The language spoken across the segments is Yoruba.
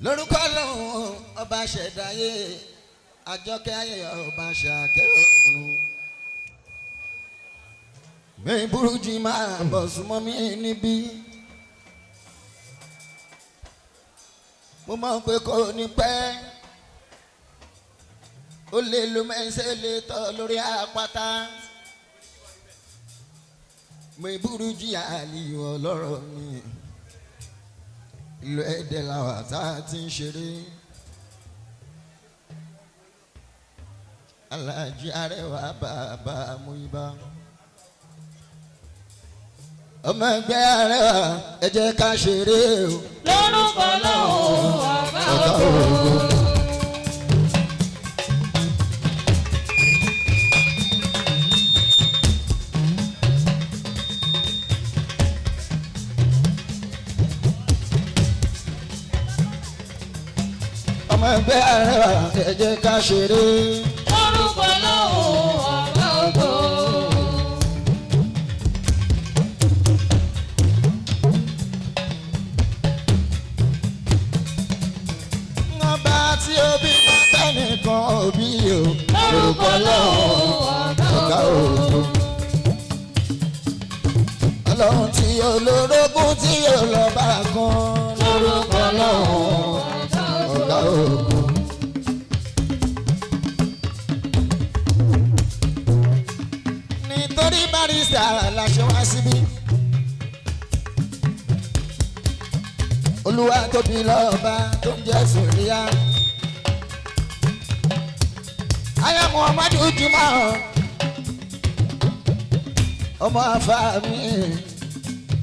Lórúkọ Ọlọ́run ọba ṣẹ̀dáyé, àjọkẹ́ ayé ọba ṣàkẹ́ ọ̀run. Mi burújí máa bọ̀ súnmọ́ mi níbí. Mo mọ̀ pé kò ní pẹ́. Ó lè lo mẹ́sẹ̀ lè tọ́ lórí àpáta. Mi burújí àlìyé ọlọ́rọ̀ mi. Ìlú Ẹdẹ làwà tá a ti ń ṣeré. Aláàjì Arẹwà bàbá Múyìbá. Ọmọ ẹgbẹ́ Arẹwà, ẹ jẹ́ ká ṣeré o. Lórúkọ Ọlọ́run ọba Ọ̀gá ògo. ògo. Ọmọ ẹgbẹ́ Arẹwà, ẹ jẹ́ ká ṣeré. Lórúkọ Ọlọ́run ọba ògo. Ọba tí òbí máa tẹ́nìkan òbí o. Lórúkọ Ọlọ́run ọba Ọ̀gá ògo. ògo. Ọlọ́run tí olórogún tí olọ́ba kan. Lórúkọ Ọlọ́run ọba Ọ̀gá ògo. ògo. Nítorí barista la ṣe wá síbí. Olúwa tóbi lọ́ba tó ń jẹ́ Sùríyá. Aya Muhammadu Juma ọmọ àfa mi,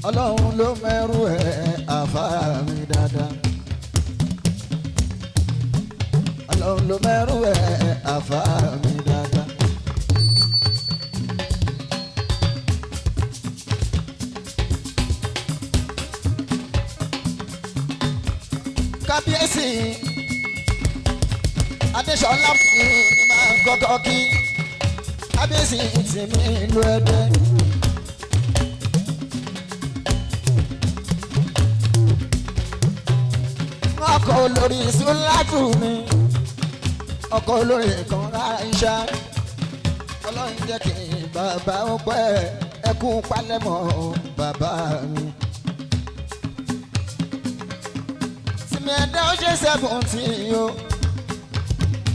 Ọlọ́run ló mẹ́rù ẹ̀, àfa mi dáadáa. Ọlọ́run ló mẹ́rù ẹ̀, àfa mi dáadáa. Kábíyèsí Adéṣọlá mi ni máa ń kọ́kọ́ kí kábíyèsí tèmi ìlú Ẹdẹ. Ọkọ̀ olórí Sùlátù mi, ọkọ̀ olórí kan ráńṣá. Ọlọ́run jẹ́ kí bàbá ó pẹ́, ẹkún palẹ̀mọ́ bàbá mi. Tìmí ẹ̀dá ó ṣe 70 o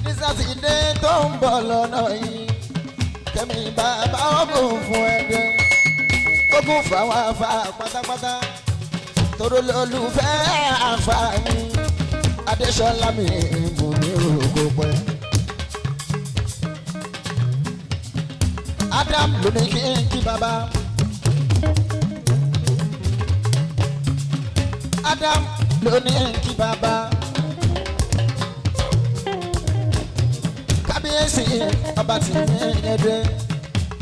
ní sátidé tó ń bọ̀ lọ́nà yìí, kẹ́mi bàbá ọ̀gùn fún ẹgbẹ́ kókó fáwọn afa pátápátá toró lólùfẹ́ àǹfààní Adéṣọlá mi mú mi rògbò pẹ́. Adam ló ní kí n kí bàbá. Adam ló ní kí bàbá. Kábíyèsí ọba tí mi yẹn dé,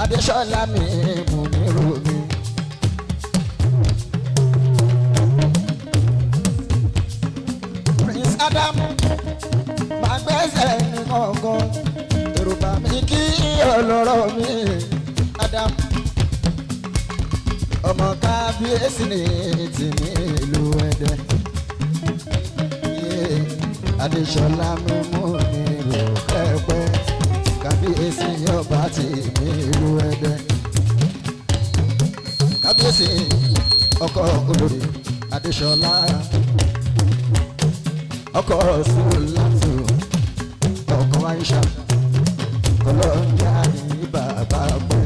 Adéṣọlá mi mú mi rò mí. Prince Adam máa gbẹ́sẹ̀ ní kọ̀ọ̀kan, èrò bá mi kí ọlọ́rọ̀ mi Adam ọmọ kábíyèsí ní tìmí ìlú Ẹdẹ. Adéṣọlá mi mú mi rò pẹ́pẹ́, kábíyèsí ọba tìmí ìlú Ẹdẹ. Kábíyèsí ọkọ olórí Adéṣọlá, ọkọ Sùlátù, ọkọ Aisha, ọlọ́jà ní bàbá pẹ́.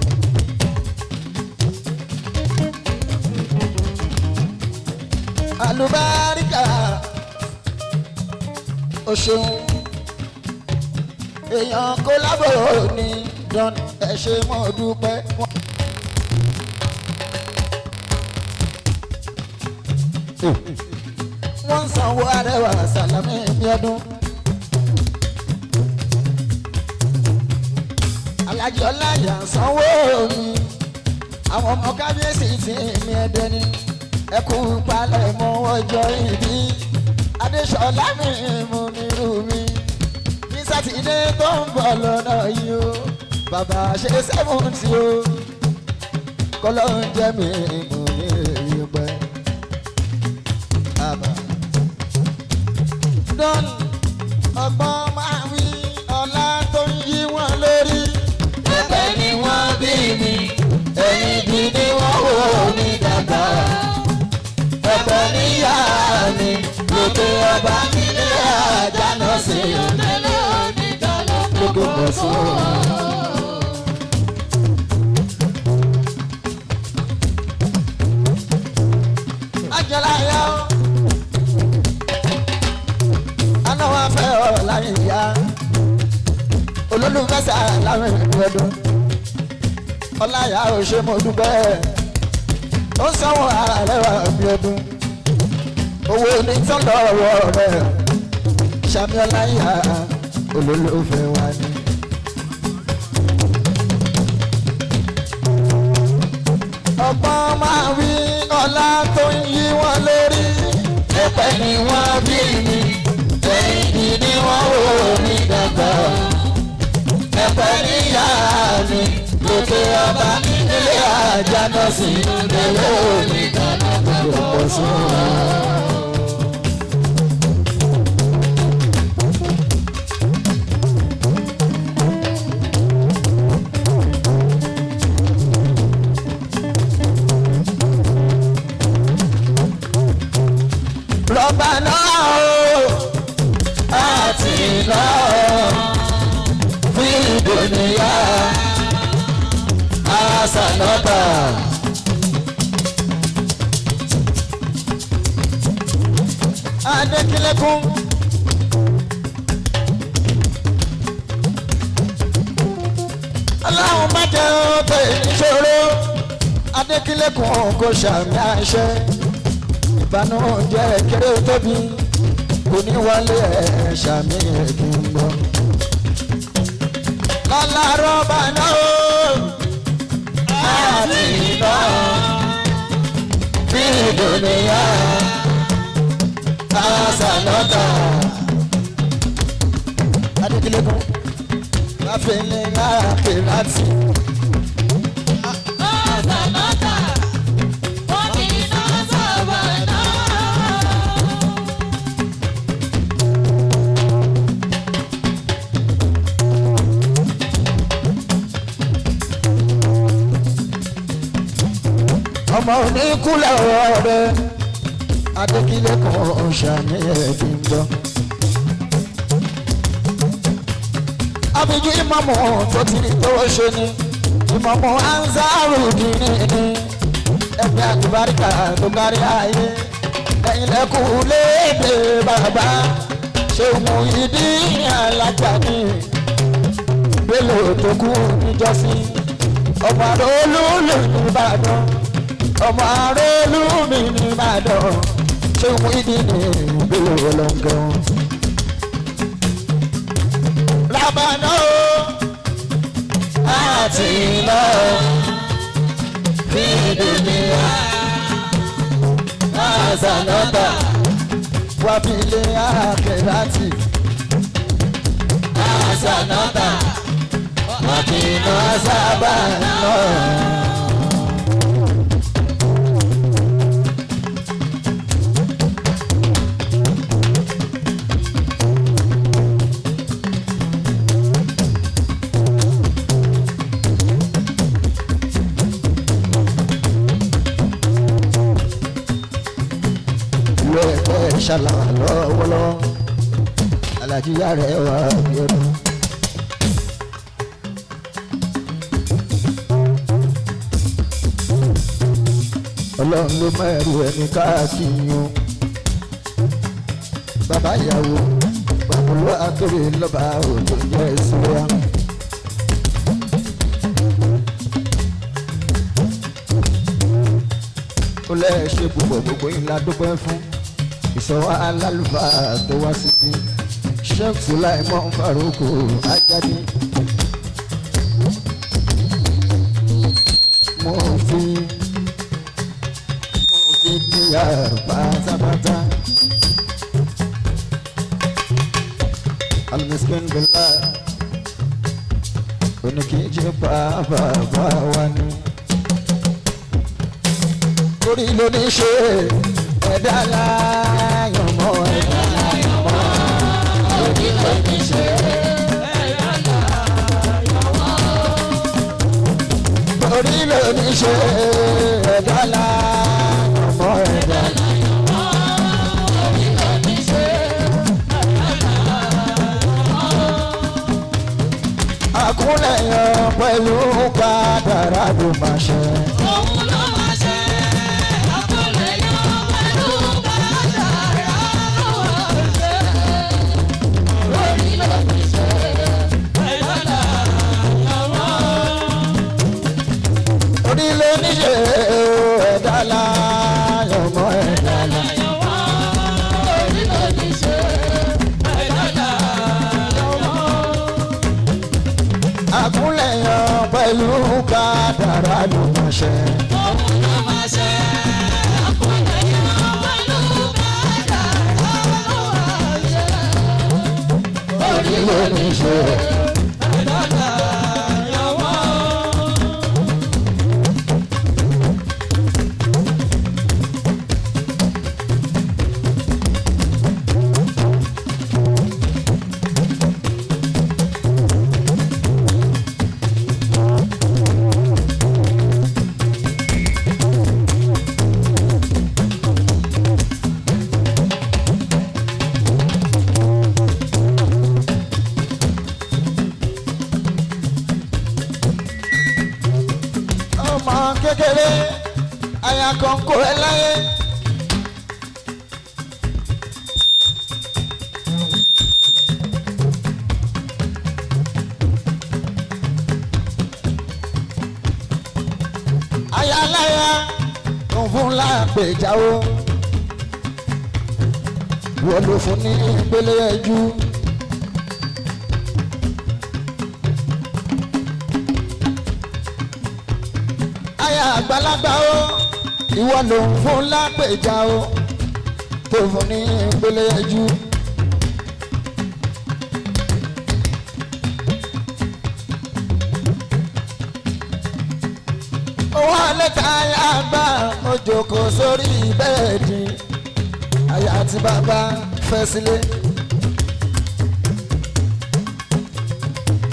Àlùbáríkà o ṣeun, èèyàn kó lábọ̀ ní dán, ẹ ṣe mọ́ dúpẹ́. Wọ́n ń sanwó Arẹwà Sàlámì ní ọdún. Alájọ Ọláyà ń sanwó mi, àwọn ọmọ kábíyèsí tí mi ẹdẹ ni ẹkún palẹ̀ mọ́ ọjọ́ ìbí Adéṣọlá mi mú mi rú mi ní sátidé tó ń bọ̀ lọ́nà yìí o, bàbá ṣe 70 o, kọ́lọ́ ń jẹ́ mi mú mi rí pẹ́. Bàbá. London ọgbọ́n máa wí ọlá tó ń yí wọn lórí. Ẹ̀pẹ̀ ni wọ́n bí mi, ẹ̀yìn bí ni wọ́n wò mí dàgbà. Ẹ̀pẹ̀ níyà mi, lókè ọba nílé àjànà sí. Lókè bọ̀ sí. Àjọlá yá o. Aná wa fẹ́ ọ láyé ìyá. Olólùfẹ́ sá láwọn ìlú ọdún. Ọláyà ò ṣe mo dúpẹ́. Ó sanwó ara rẹ̀ wá bí ọdún. Owó onítàn lọ́wọ́ rẹ̀. Ṣàmì ọláyà olólùfẹ́ wa ni. Ọgbọ́n máa wí ọlá tó ń yí wọn lórí. Ẹ̀pẹ̀ ni wọ́n bí mi, ẹ̀yìn bí ni wọ́n wò mí dàgbà. Ẹ̀pẹ̀ níyà mi, lókè ọba nílé àjànà sí. Ẹ̀wọ́ mi Lókè bọ̀ sí. Rọ́bà náà o àti iná fi dùnìyà àṣànàtà. Adékílẹ́kùn. Ọlọ́run má jẹ́ ọbẹ̀ ìṣòro. Adékílẹ́kùn kò ṣàmì àṣẹ. Ìbànújẹ́ kéré tóbi kò ní wọlé ẹ̀ ṣàmì ẹ̀kí ń gbọ́. Lọ́lá rọ́bà náà o Àti iná fi dùnìyà àṣànàtà. Adékílẹ́kùn láfẹ́lẹ́ láàpẹ̀ láti. Ọmọ oníkúlẹ̀ ọ̀rẹ́ Adékílẹ́kùn ṣàmì ẹ̀bí ń gbọ́. Àbíjú ìmọ̀mù tó ti rí tó ṣe ni ìmọ̀mù Ansarudeen ní ẹgbẹ́ àtúbáríkà tó kárí ayé ẹ̀yìn lẹ́kùn léde bàbá ṣéun ìdí alájà ní Bello tó kú níjọ́sí ọmọ àrólú nìbàdàn ọmọ àrólú mi nìbàdàn ṣéun ìdí ní Bello ọlọ́ngàn. Rábànà o Àti iná fi dùnìyà àṣànàtà. wàbílẹ̀ àkẹ́rẹ́tì Àṣànàtà. Àti iná sábà náà. ìlú ẹ̀kọ́ ṣàlàwà lọ́wọ́lọ́wọ́ alájí yára ẹ̀ wá bí ọdún. Ọlọ́run ló mẹ́rù ẹni káàkiri o bàbá ìyàwó bàbá akéré lọ́ba òjò jẹ́ síríà. Ó lẹ́ẹ̀ṣẹ̀ púpọ̀ gbogbo yín la dúpẹ́ fún ìsọ̀wọ́ alálùfáà tó wá síbí Sheikh Sulaimon Faruku Ajadi. Mo fi kíyà pátápátá. Almiskin billah oníkíjì bàbá wa ni. Orí ló ní ṣe ẹ̀dá láyọ̀ mọ́ ẹ̀dá láyọ̀ mọ́. ní ṣe ẹ̀dá láyọ̀mọ́ ẹ̀dá. Àkúnlẹ̀ yan pẹ̀lú kádàrá ló máa ṣe. Òun ló máa ṣe àkúnlẹ̀ yan pẹ̀lú kádàrá ló máa ṣe. Orí ló ní ṣe ẹ̀dá láyọ̀mọ́. Orí ló ní ṣe ẹ̀dá láyọ̀mọ́ ẹ̀dá. Láyọ̀mọ́. Orí ló ní ṣe ẹ̀dá láyọ̀mọ́. Àkúnlẹ̀ yan pẹ̀lú kádàrá ló máa ṣe. Òun ló máa ṣe àkúnlẹ̀ yan pẹ̀lú kádàrá ló máa ṣe. Orí ló ní ṣe. Ẹ̀dá láyọ̀mọ́. Ọmọ kékeré aya kan kó ẹ láyé. Aya láya tó ń fún lápèjà o. Wọ́n ló fún ní ìpele ẹjú. Aya àgbàlagbà o, ìwọ ló ń fún lápèjà o, tó fún ní ìpele ẹjú. Owó alẹ́ ta aya àgbà ó jókòó sórí bẹ́ẹ̀dì, aya àti bàbá fẹ́ sílé.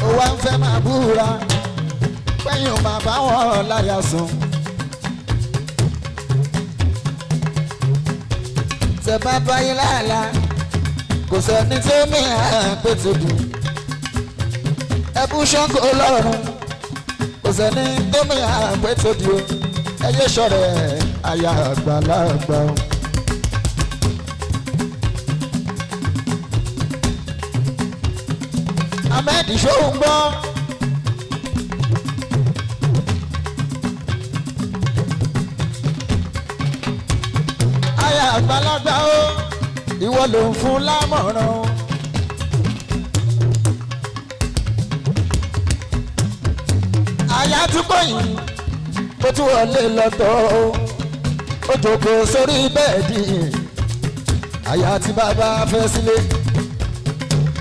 Ó wá ń fẹ́ máa búra pẹ́yìn bàbá wọn láyà sùn. Tẹ bá báyìí láàlá, kò sẹ́ni tó ní àpètè dùn. Ẹbú ṣọ́kò lọ́rùn, kò sẹ́ni tó ní àpètè dùn. Ẹ yé ṣọ̀rẹ́ aya àgbàlagbà o. Ahmed ṣóun gbọ́. Aya àgbàlagbà o, ìwọ ló ń fún lámọ̀ràn o. Aya túbọ̀ yìí ó tún wọlé lọ́tọ̀ o, ó jókòó sórí bẹ́ẹ̀dì. Aya tí bàbá fẹ́ sílé,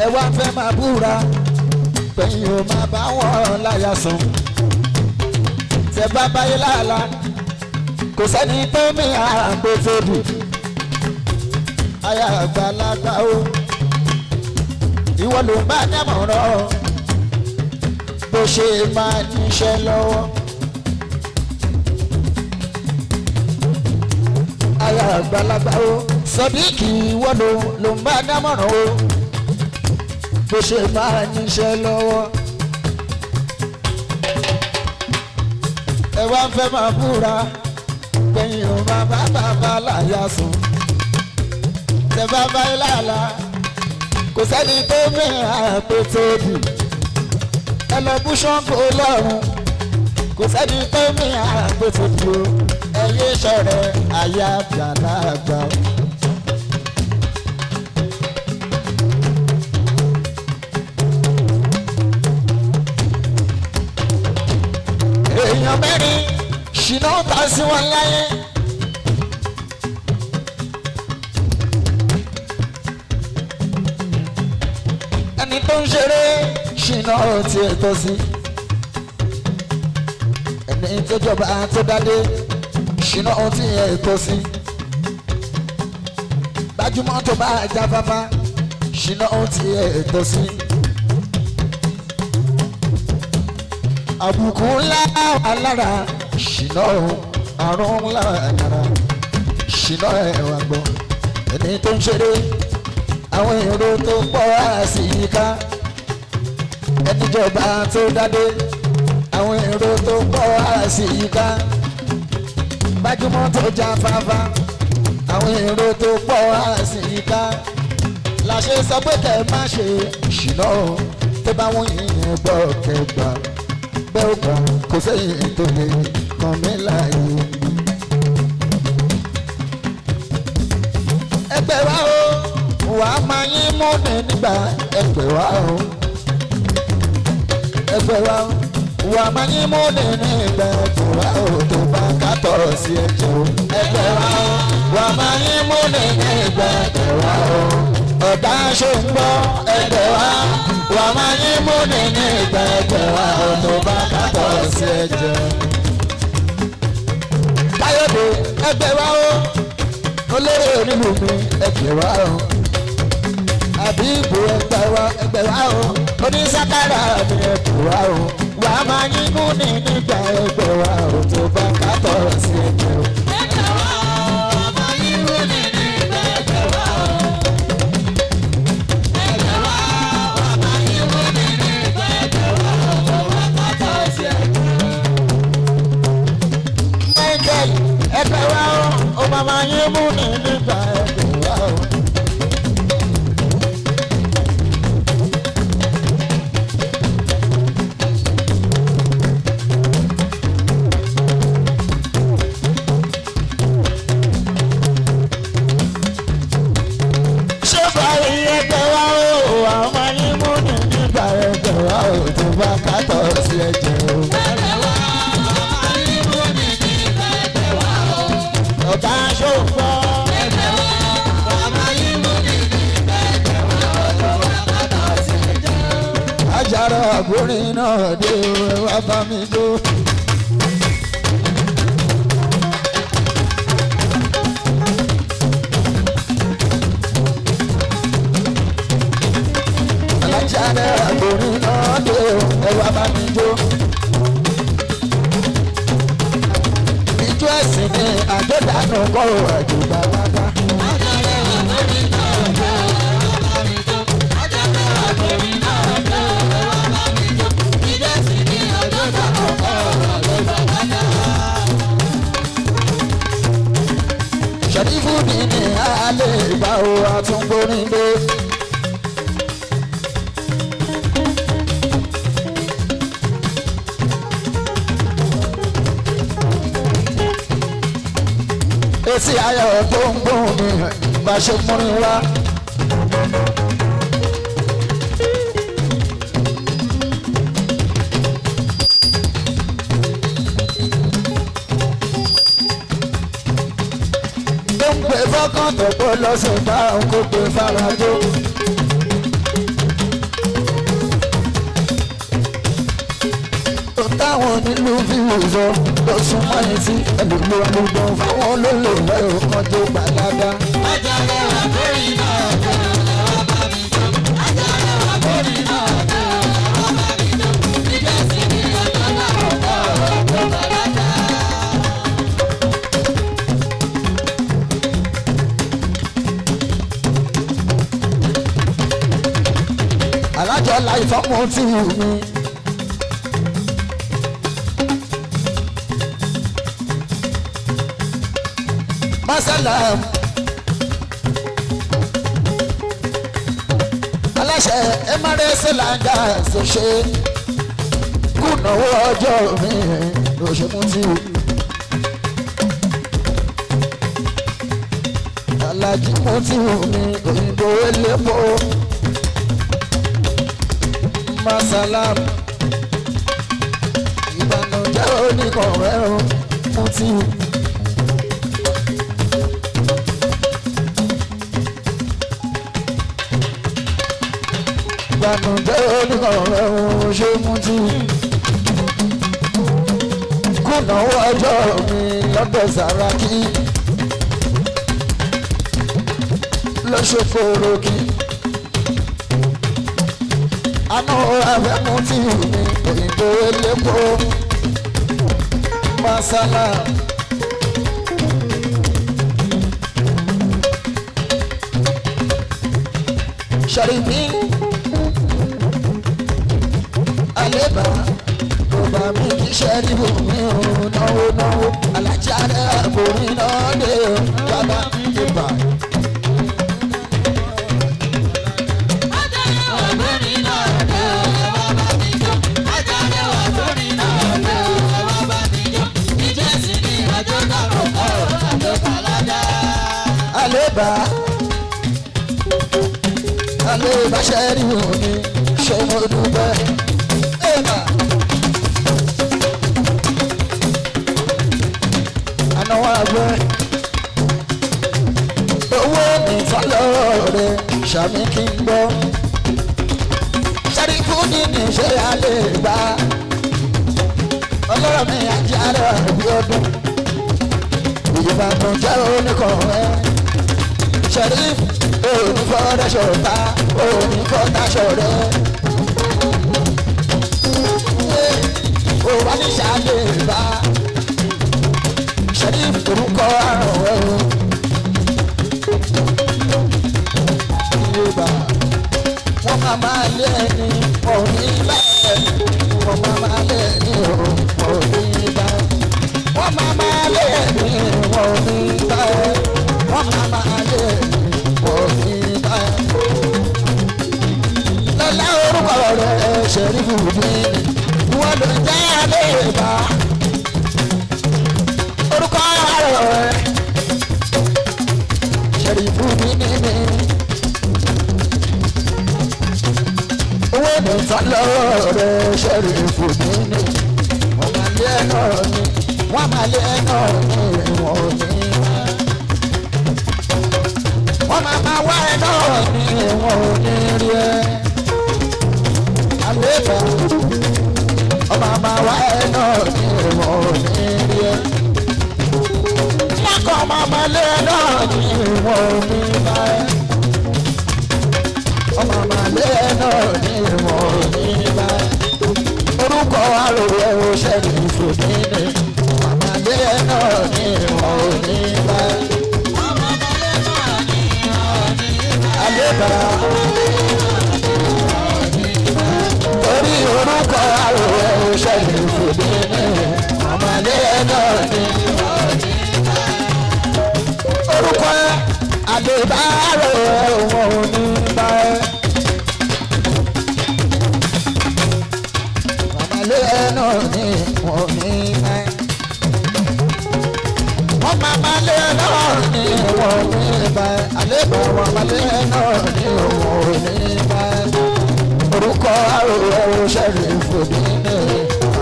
ẹ wá fẹ́ máa búra pẹ̀yìn ò máa bá wọn láyà sùn. Tẹ bá báyé láàlá, kò sẹ́ni tó mi àpètè bù. Aya àgbàlagbà o, ìwọ ló ń bá dámọ̀ràn bó ṣe máa níṣẹ́ lọ́wọ́. Aya àgbàlagbà o, Sọ̀díkì ìwọ ló ń bá dámọ̀ràn o, bó ṣe máa níṣẹ́ lọ́wọ́. Ẹ wá ń fẹ́ máa búra pẹ̀yìn ò máa bá bàbá láyà sùn. Tẹ bá bá yín lálá, kò sẹ́ni tó mìíràn àpètè bì. Ẹ lọ bú ṣọ́ǹkó lọ́rùn, kò sẹ́ni tó mìíràn àpètè bì o. Ẹ yé ṣọ̀rẹ́ aya àgbàlagbà o. Èèyàn mẹ́rin ṣìnà ta sí wọn láyé. Ẹni tó ń ṣeré ṣìnà tiẹ̀ tọ́ sí. Ẹni tó jọba tó dádé ṣìnà tiẹ̀ tọ́ sí. Gbajúmọ̀ tó bá jáfáfá ṣìnà tiẹ̀ tọ́ sí. Àbùkù ńlá wà lára Ṣìnà àrùn ńlá yàrá ṣìnà ẹ̀wà gbọ́ ẹni tó ń ṣeré àwọn èrò tó pọ̀ á sì yíká ẹníjọba tó dádé àwọn èrò tó pọ̀ á sì yíká gbajúmọ̀ tó já fáfá àwọn èrò tó pọ̀ á sì yíká làṣẹ sọ pé kẹ́ ẹ má ṣe ṣìnà tó bá wọ́n yìnyín gbọ́ kẹgbà bẹ́ẹ̀ ó gbà kò sẹ́yìn tó lè kàn mí láàyè. Ẹgbẹ́ wa o wà á máa yín múni nígbà ẹgbẹ́ wa o ẹgbẹ́ wa o wà á máa yín múni nígbà ẹgbẹ́ wa o tó bá kátó sí ẹ̀jẹ̀ o ẹgbẹ́ wa o wà á máa yín múni nígbà ẹgbẹ́ wa o ọ̀dà ṣe ń gbọ́ ẹgbẹ́ wa wà á máa yín múni nígbà ẹgbẹ́ wa o tó bá kátó sí ẹ̀jẹ̀ o. Káyọ̀dé ẹgbẹ́ wa o olórí onílù mi ẹgbẹ́ wa o àbíbò ẹgbẹ́ wa o onísàkárà mi ẹgbẹ́ wa o wà á máa yín mú ní nígbà ẹgbẹ́ wa o tó bá kátó sí ẹgbẹ́ o. Ẹgbẹ́ wa o, wà á máa yín mú ní nígbà ẹgbẹ́ wa o. Ẹgbẹ́ wa o, wà á máa yín mú ní nígbà ẹgbẹ́ wa o tó bá kátó sí ẹgbẹ́ o. Michael ẹgbẹ́ wa o ó máa máa yín mú ní nígbà ẹgbẹ́ wa o. Ṣé báyìí ẹgbẹ́ wa o àwọn máa yín mú ní nígbà ẹgbẹ́ wa o tó bá kátó sí ẹ̀jẹ̀ o. Ẹgbẹ́ wa o, wà á máa yín mú ní nígbà ẹgbẹ́ wa o. Ọ̀gá ṣòfò. Ẹgbẹ́ wa o, wà á máa yín mú ní nígbà ẹgbẹ́ wa o tó bá kátó sí ẹ̀jẹ̀ o. Ajára àgbórin náà dé o, wá bá mi jó. Ajára àgbórin náà dé o, wá bá mi jó. Ijó ẹ̀sìn ni àjọ̀dánù kọ́ àjùbá wá bá. Ṣàdífù ní ní alẹ́ ìgbà o àtúngbórin dé. Etí ayọ̀ tó ń gbóhùn mi bá ṣe múrin wá. Tó ń pè fọ́kàn tó pọ̀ lọ́sẹ̀ bá òun kó pè farajó. Táwọn onílù fi wùzọ lọ sún mọ́ etí ẹlòmíràn lùgbọ̀n fáwọn olólùfẹ́ òkan tó gbàdágá. Alájọ láì fọ́mù tí wù mí. Masalam aláṣẹ emirates langa ṣe kùnàwó ọjọ́ mi lóṣèmùtì alájí mutí mi òyìnbó elépo masalam ìbànújẹ́ oníkọ̀wé o mutí. Ìbànújẹ́ oníkọ̀wé o ṣe mutí. Kùnàwó ọjọ́ mi lọ́dọ̀ Sàràkí lọ́sọ̀fọ̀rọ̀kì. Àná abẹ́mú tí mi òyìnbó elépo. wa sallam. Ṣàrífín àlébà kò bá mi kí ṣẹ́rífù mi ò náwó náwó alájà rẹ̀ àbòrí náà dé o bàbá mi bà. Àlébà àlébà ṣẹ́rífù mi ṣé mo dúpẹ́. Ẹ̀bà. Ànáwó àgbẹ̀ owó ìfọlọ́ọ̀rẹ́ ṣàmì kí n gbọ́. Ṣẹ́rífù ní ní ṣe àlébà ọlọ́rọ̀ mi àjẹ́ àbí ọdún ìbàdàn jẹ́ oníkọ̀ọ́ Ṣẹ̀rífù onífọ́dáṣọ̀tà onífọ́dáṣọ̀rẹ́ òwà ní ṣàlèbá Ṣẹ̀rífù orúkọ àrùn ẹ̀ o Yorùbá wọ́n máa máa lé ẹni òní báyìí wọ́n máa máa lé ẹni òní báyìí wọ́n máa máa lé ẹni òní báyìí wọ́n máa máa lé ẹni òní báyìí. Lọ́lá orúkọ rẹ̀ Ṣẹ̀rífù mi wọ́n ló jẹ́ àlébà orúkọ rẹ̀ Ṣẹ̀rífù mi ní mi. Owó mi tán lọ́wọ́ rẹ̀ Ṣẹ̀rífù mi ní wọ́n máa lé ẹ̀ náà ní wọ́n máa lé ẹ̀ náà ní wọ́n ò ní wọ́n máa máa wá ẹ náà ní wọn ò ní rí ẹ. Àlébà wọ́n máa máa wá ẹ náà ní wọn ò ní rí ẹ. Wọ́n kàn máa máa lé ẹ náà ní wọn ò ní bá ẹ. Wọ́n máa máa lé ẹ náà ní wọn ò ní bá ẹ. Orúkọ àròyé ò Ṣẹ̀rífù ní ní. Wọ́n máa lé ẹ náà ní wọn ò ní bá ẹ. Àlébà torí orúkọ àròyé Ṣẹ̀rífù ní ní ọmọdé náà ní orúkọ àlébà àròyé wọn ò ní bá ẹ. Ọmọdé náà ní wọn ò ní bá ẹ. Wọ́n máa máa lé náà ní wọn ò ní bá ẹ. Àlébà wọn máa lé náà ní wọn ò ní bá ẹ. Orúkọ àròyé Ṣẹ̀rífù ní ní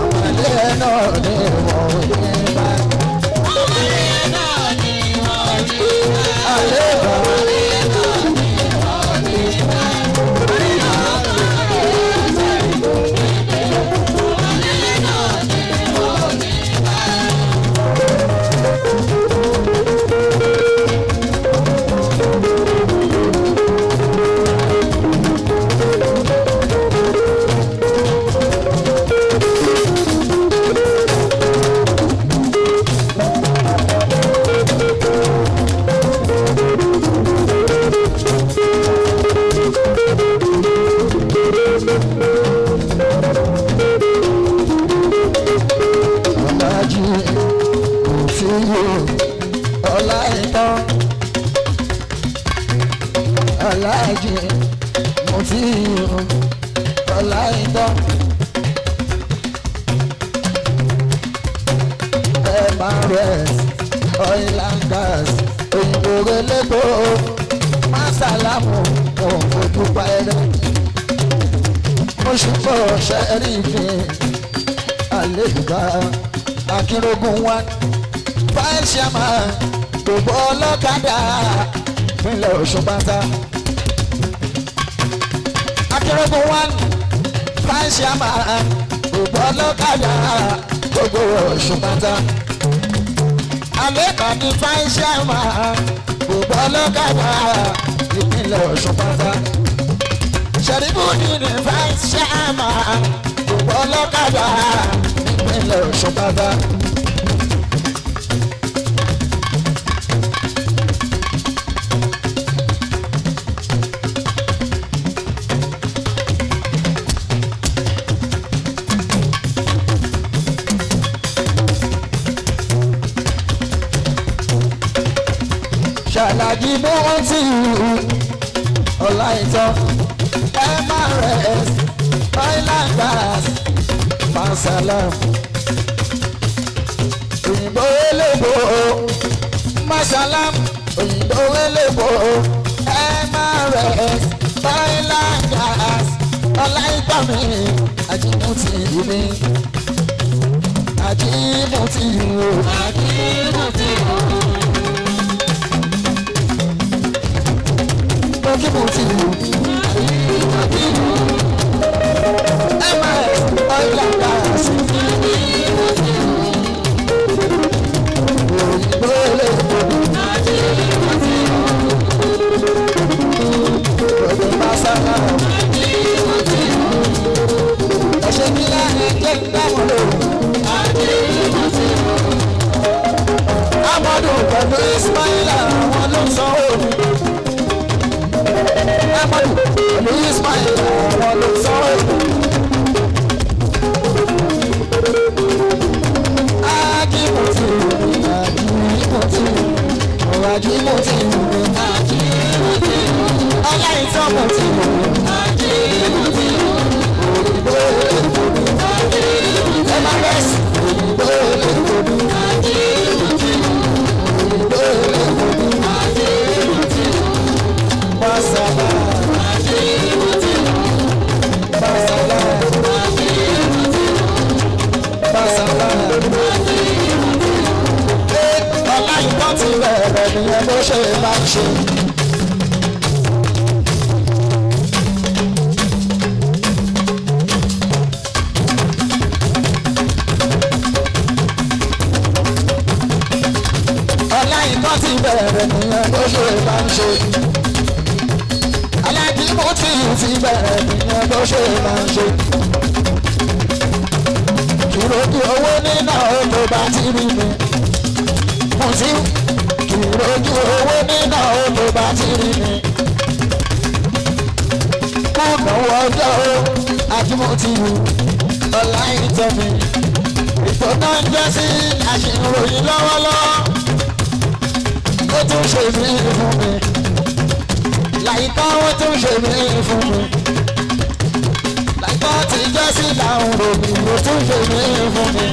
ọmọdé náà ní wọn ò ní bá ẹ. Àlébà. Ọlájí Òfìyò Ọláìtàn Ọlájí Òfìyò Ọláìtàn MRS Oil and Gas òyìnbó elépo Másàlámù òfojú pa ẹrẹ oṣù pọ̀ ṣẹ́rífì àlébà akínrógún wa vice chairman gbogbo ọlọ́kadà ìpínlẹ̀ Ọ̀ṣun pátá. Akínrógún wa vice chairman gbogbo ọlọ́kadà gbogbo Ọ̀ṣun pátá. Àlébà ní vice chairman gbogbo ọlọ́kadà ìpínlẹ̀ Ọ̀ṣun pátá. Ṣẹ̀rífù ní vice chairman gbogbo ọlọ́kadà ìpínlẹ̀ Ọ̀ṣun pátá. Ọláìtàn MRS oil and gas Masalam òyìnbó elébo Masalam òyìnbó elébo MRS oil and gas Ọláìtàn mi Ajímútì mi Ajímútì o. Ajímútì o. Ajímútì o. Ajímútì o. MRS oil and gas. Ajímútì o. Òyìnbó elébo. Ajímútì o. Òyìnbó Masalam. Ajímútì o. Ẹ̀ṣẹ̀ kí láàrin jẹ́ dáhùn lóru. Ajímútì o. Amadu pẹ̀lú Ismaila àwọn ló ń sanwó mi. Amadu pẹ̀lú Ismaila àwọn ló ń sanwó mi. Ajímọ̀tì Ajímọ̀tì Ajímọ̀tì Ajímútì o. Ọláìtọ́mọ̀tì Ajímútì o. Òyìnbó elépo Ajímútì o. MRS òyìnbó elépo Ajímútì o. òyìnbó elépo Ajímútì o. Masala Ajímútì o. Masala Ajímútì o. Masala. Ajímútì o. Ọláìtọ́ ti bẹ̀rẹ̀ nìyẹn bó ṣe máa ń ṣe. Ọláìtọ́ ti bẹ̀rẹ̀ nìyẹn bó ṣe máa ń ṣe. Alájímútì ti bẹ̀rẹ̀ nìyẹn bó ṣe máa ń ṣe. Kìròkì owó nínà ó tó bá ti rí mi mo ti kìròjú owó nínà ó tó bá ti rí mi. Kúnà ọjọ́ o, Ajímọ̀tì Ọláìtọ́ mi. Ìtọ́nà ń jẹ́ sí àṣìròyìn lọ́wọ́lọ́wọ́. Ó tún ṣe mí fún mi. Láìpẹ́ ó tún ṣe mí fún mi. Láìpẹ́ ti jẹ́ sí làwọn ròmí, ó tún ṣe mí fún mi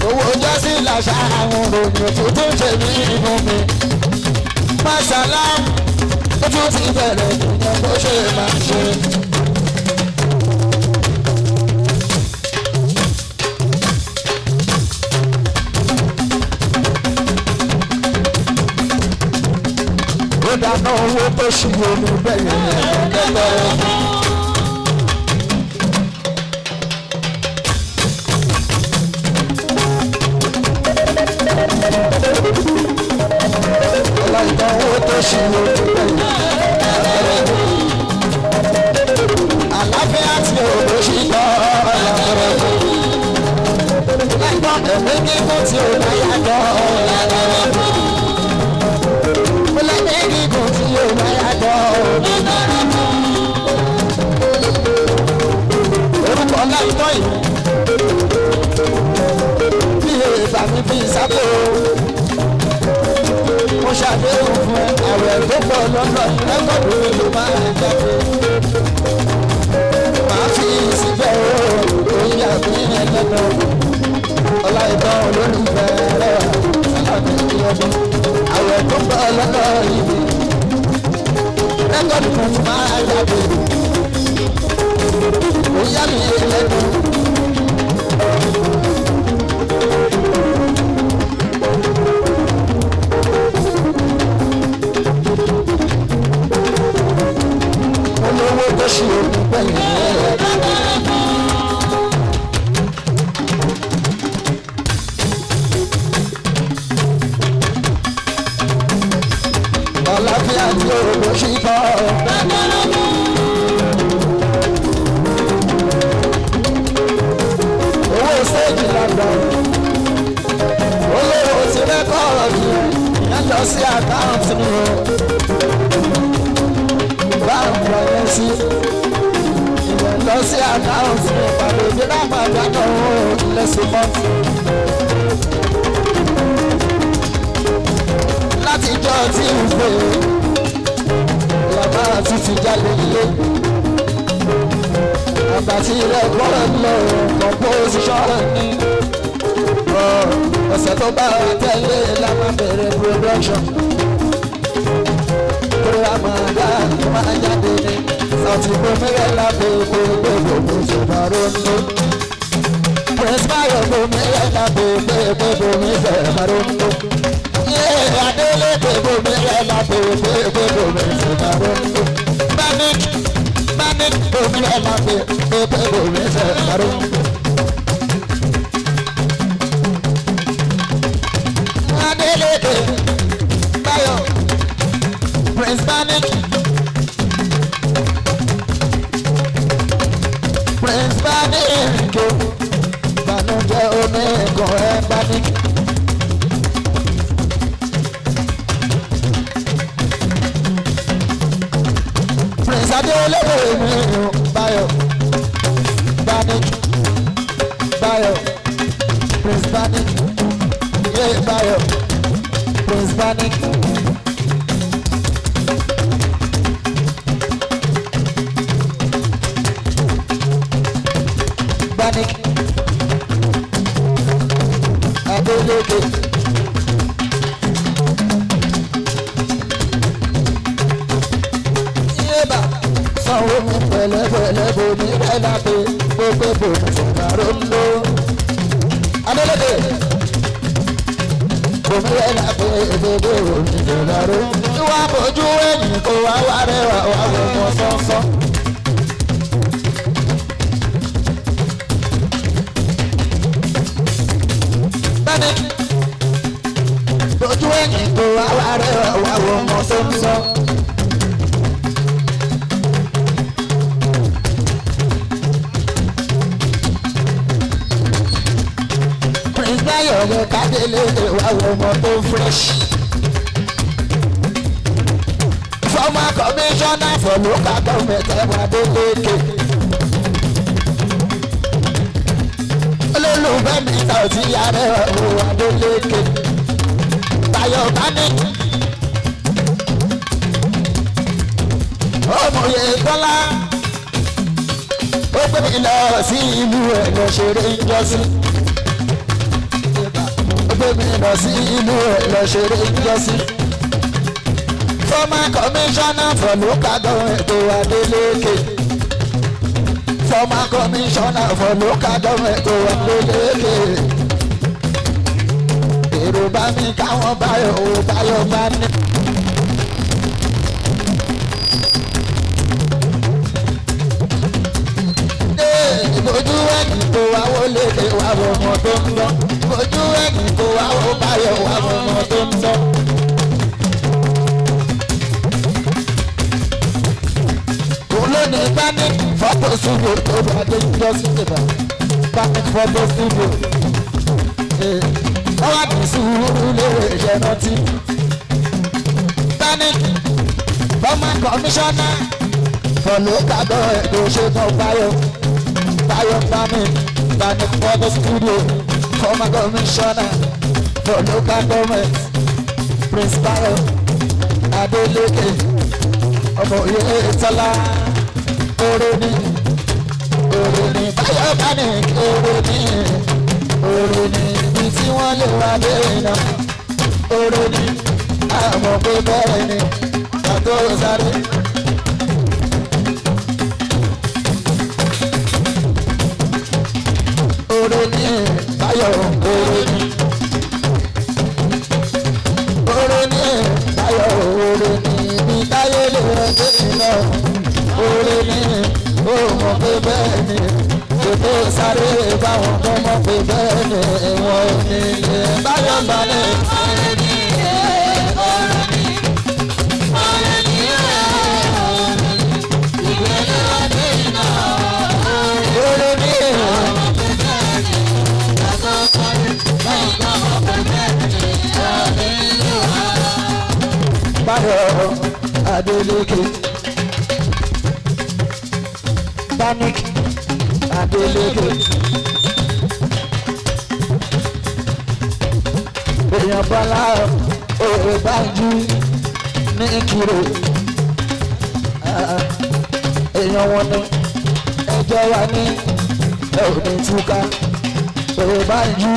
owó jọ́sí làṣà àwọn òyìn tó tún ṣe mí fún mi. Masalam ó tún ti bẹ̀rẹ̀ ìyẹn bó ṣe máa ṣe. Ó dáná owó tó ṣì omi bẹ́yẹn kẹ́tọ́. Ọláìtàn owó tó ṣì omi bẹ́yẹn. Àlàáfíà tí òbó ṣì tọ́ ọ̀làkọ̀rọ̀. Láìpẹ́ ẹ̀mí gígùn tí ò bá yàtọ̀ ọ̀làkọ̀rọ̀. Mo lẹ́mí gígùn tí ò bá yàtọ̀ ọ̀làkọ̀rọ̀. Orúkọ Ọláìtàn yìí bí èèbà mi fi sábò mo ṣàdéhùn fún ẹ àwẹ̀ tó pọ̀ lọ́nà rẹ́kọ̀dù mi ló máa ń jáde màá fi síbẹ̀ o òyìn àbí ẹlẹ́nu Ọláìtàn olólùfẹ́ rẹ̀ aláàbí ọdún àwẹ̀ tó pọ̀ lọ́nà yìí rẹ́kọ̀dù tuntun máa jáde òyìn àbí ẹlẹ́nu. Olówó tó ṣe òkú pẹ̀lú ẹ̀rọ. Àlàáfíà tí òògùn ṣì tọ́. Owó stéèjì lọ́dọ̀. Olówó ti rẹ́kọ̀ọ̀dù. Ìyẹn lọ sí àkáǹtì mi o. Báńkì ọ̀yẹ́ sí. Ìyẹn lọ sí àkáǹtì mi. Pàdé ìdílé àpàdánù lẹ́sìn mọ́tì. Látijọ́ tí ń pè é. tún ti jáde nílé. Àgbà tí rẹ́kọ̀dù lọ composition ni. Ọ̀sẹ̀ tó bá wa tẹ̀lé la máa bẹ̀rẹ̀ production. Torí a máa dá máa jáde ní. Sàtì Bòmírẹ́ lábẹ́ gbogbo bòmí ronú. Prince Bayo Bòmírẹ́ lábẹ́ gbogbo bòmí ronú. Adeleke Bòmírẹ́ lábẹ́ gbogbo bòmí ronú. Manic Manic Bòmírẹ́ lábẹ́ gbogbo bòmí ronú. Adeleke Bayo Prince Manic. Prince Manic o, ìbànújẹ́ omi kan ẹ Manic. Prince Adeleke mi o, Bayo Manic Bayo Prince Manic ye Bayo Prince Manic. Manic Adeleke yéba sanwó mi pẹ̀lẹ́pẹ̀lẹ́ bomi rẹ̀ lápẹ́ gbogbo bomi sọ̀rọ̀ ń lò Adeleke bomi rẹ̀ lápẹ́ gbogbo bomi sọ̀rọ̀ wá bójú ẹ̀yìn kó wá wá rẹwà wá wọ̀ mọ́ sọ́nsọ́n. Ojú ẹ̀yìn tó wá wá rẹ̀ wá wọ ọmọ sọ́nsọ́. Prince Bayo yẹ kádélé wá wọ ọmọ tó fresh. Former commissioner for local government ẹ̀wọ̀n Adeleke. Olólùfẹ́ mi ta ò ti yára ẹ̀wọ̀n Adeleke. Bayo Manic ọmọye Bọ́lá ó gbé mi lọ sí ìlú ẹ̀ lọ ṣeré ńjọ́sí. Ó gbé mi lọ sí ìlú ẹ̀ lọ ṣeré ńjọ́sí. Former commissioner for local government Adeleke. Former commissioner for local government Adeleke. Èrò bá mi káwọn Báyọ̀ ò Báyọ̀ bá ní. Ìbojú ẹ̀yìn kò wá wọlé lè wá wọ ọmọ tó ń lọ. Ìbojú ẹ̀yìn kò wá wọ Báyọ̀ wá wọ ọmọ tó ń lọ. Òun ló ní Panic Photo Studio tó bá dé jọ sí ìbá. Panic Photo Studio. Wọ́n ní sùúrù lérè iṣẹ́ rántí. Panic former commissioner for local government tó ṣe tán Báyọ̀ Báyọ̀ Panic Panic Photo Studio former commissioner for local government Prince Bayo Adeleke ọmọ Oyètọ́lá oore ni Báyọ̀ Panic oore ni oore ni ibi tí wọ́n lè wá dé iná oore ni àmọ́ pé bẹ́ẹ̀ ni pàtó sáré. Oore ni Báyọ̀ oore ni oore ni Báyọ̀ oore ni ibi táyé lè wá dé iná oore ni ó mọ̀ pé bẹ́ẹ̀ ni. Ètò sáré báwọn tó mọ̀ pé bẹ́ẹ̀ ni wọ́n ní ilé Báyọ̀ balẹ̀. Oore ni oore ni oore ni oore ni ìgbẹ́lẹ̀ ọdẹ iná Oore ni ọmọ pé bẹ́ẹ̀ ni kàtó sáré báwọn tó mọ̀ pé bẹ́ẹ̀ ni ọdẹ ilé wa. Báyọ̀ Adeleke Panic Adeleke èèyàn Bọ́lá òwe Bánjí ní Ìkirè Èèyàn wọn ni ẹjọ́ wa ní ẹ ò ní túká. Òwe bá ń yí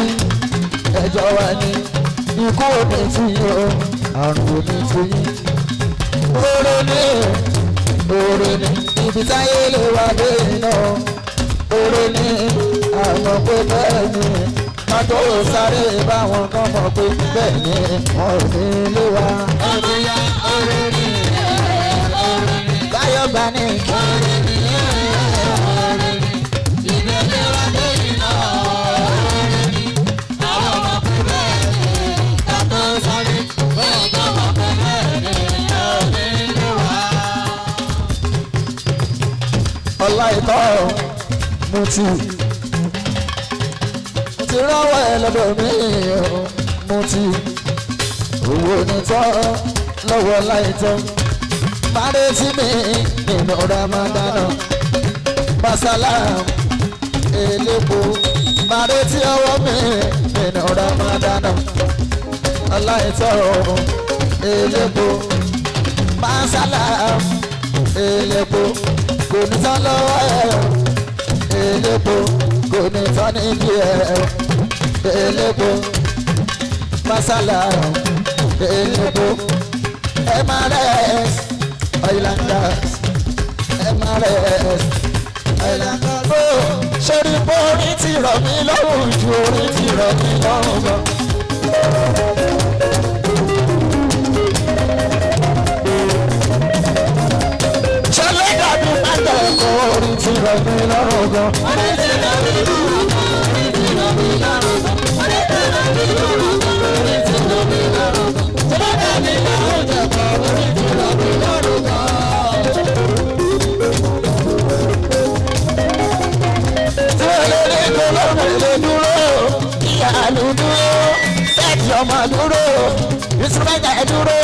ẹjọ́ wa ní ikú ò ní tú yín o, àrùn ò ní tú yín. Oore ni oore ni ibi táyé lè wá dé iná. Oore ni àmọ́ pé bẹ́ẹ̀ ni mọ́tò sáré báwọn kan mọ̀ pé bẹ́ẹ̀ ni wọn ò ní lé wa. Báyọ̀ bá ní kí. Ọlá ìtọ́ mo ti rọ́wọ́ ẹ lọ́dọ̀ mi mo ti owó nítọ́ lọ́wọ́ láìtọ́ márètí mi nínú ramadana masalam elépo márètí ọwọ́ mi nínú ramadana ọláìtọ́ elépo masalam elépo kò ní tán lọ́wọ́ ẹ̀ elépo kò ní tán níbi ẹ̀ elépo masala elépo mrs islanders mrs islanders. Ó ṣorí bó orin ti rọ̀ mí lọ́rùn ju orin ti rọ̀ mí lọ́rùn lọ. Ṣọlẹ́ dàbí pátá ẹ̀kọ́ orin ti rọ̀ mí lọ́rùn gan. Orin ti rọ̀ mí lọ́rùn gan, orin ti rọ̀ mí lọ́rùn gan, orin ti rọ̀ mí lọ́rùn gan, orin ti rọ̀ mí lọ́rùn gan. Ṣọlẹ́ dàbí lọ́rùn jẹ̀kọ̀, orin ti rọ̀ mí lọ́rùn gan. Tí ó lè rí kólóòmù lè dúró, ìyàlú dúró, sẹ́ẹ̀tì ọmọ dúró, ìsúnmẹ́ta dúró,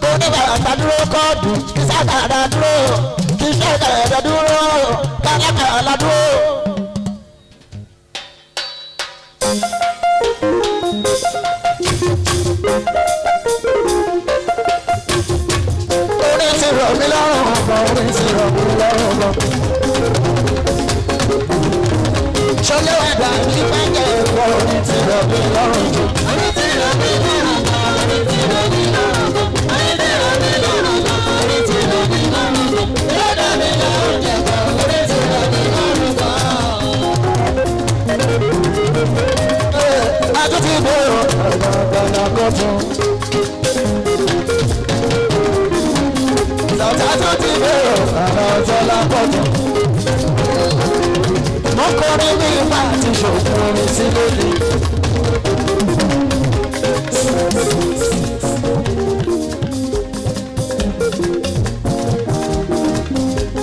oníbàtà dúró kọ́ọ̀dù, kìsàkàrà dúró, kìsàkàrà dúró, kálákàlà dúró. Orin ti rọ̀ mí lọ́rùn gan, orin ti rọ̀ mí lọ́rùn gan. Ṣọlẹ́ ẹ̀dá mi bá jẹ́ ẹ̀kọ́ orin ti rọ̀ mí lọ́rùn jù. Orin ti rọ̀ mí lọ́rùn gan, orin ti rọ̀ mí lọ́rùn gan, orin ti rọ̀ mí lọ́rùn gan, orin ti rọ̀ mí lọ́rùn gan. Ṣọlẹ́ dàbí lọ́rùn jẹ̀kọ̀, orin ti rọ̀ mí lọ́rùn gan. Ajó ti dé o, ọ̀gbọ̀ngbọ̀nà kò tún. Sọ̀tà tó ti dé o, ọ̀nà ọ̀tọ̀ la pọ̀ tún. Mo kọrin ní ipá àti ṣògùn orin sí lónìí.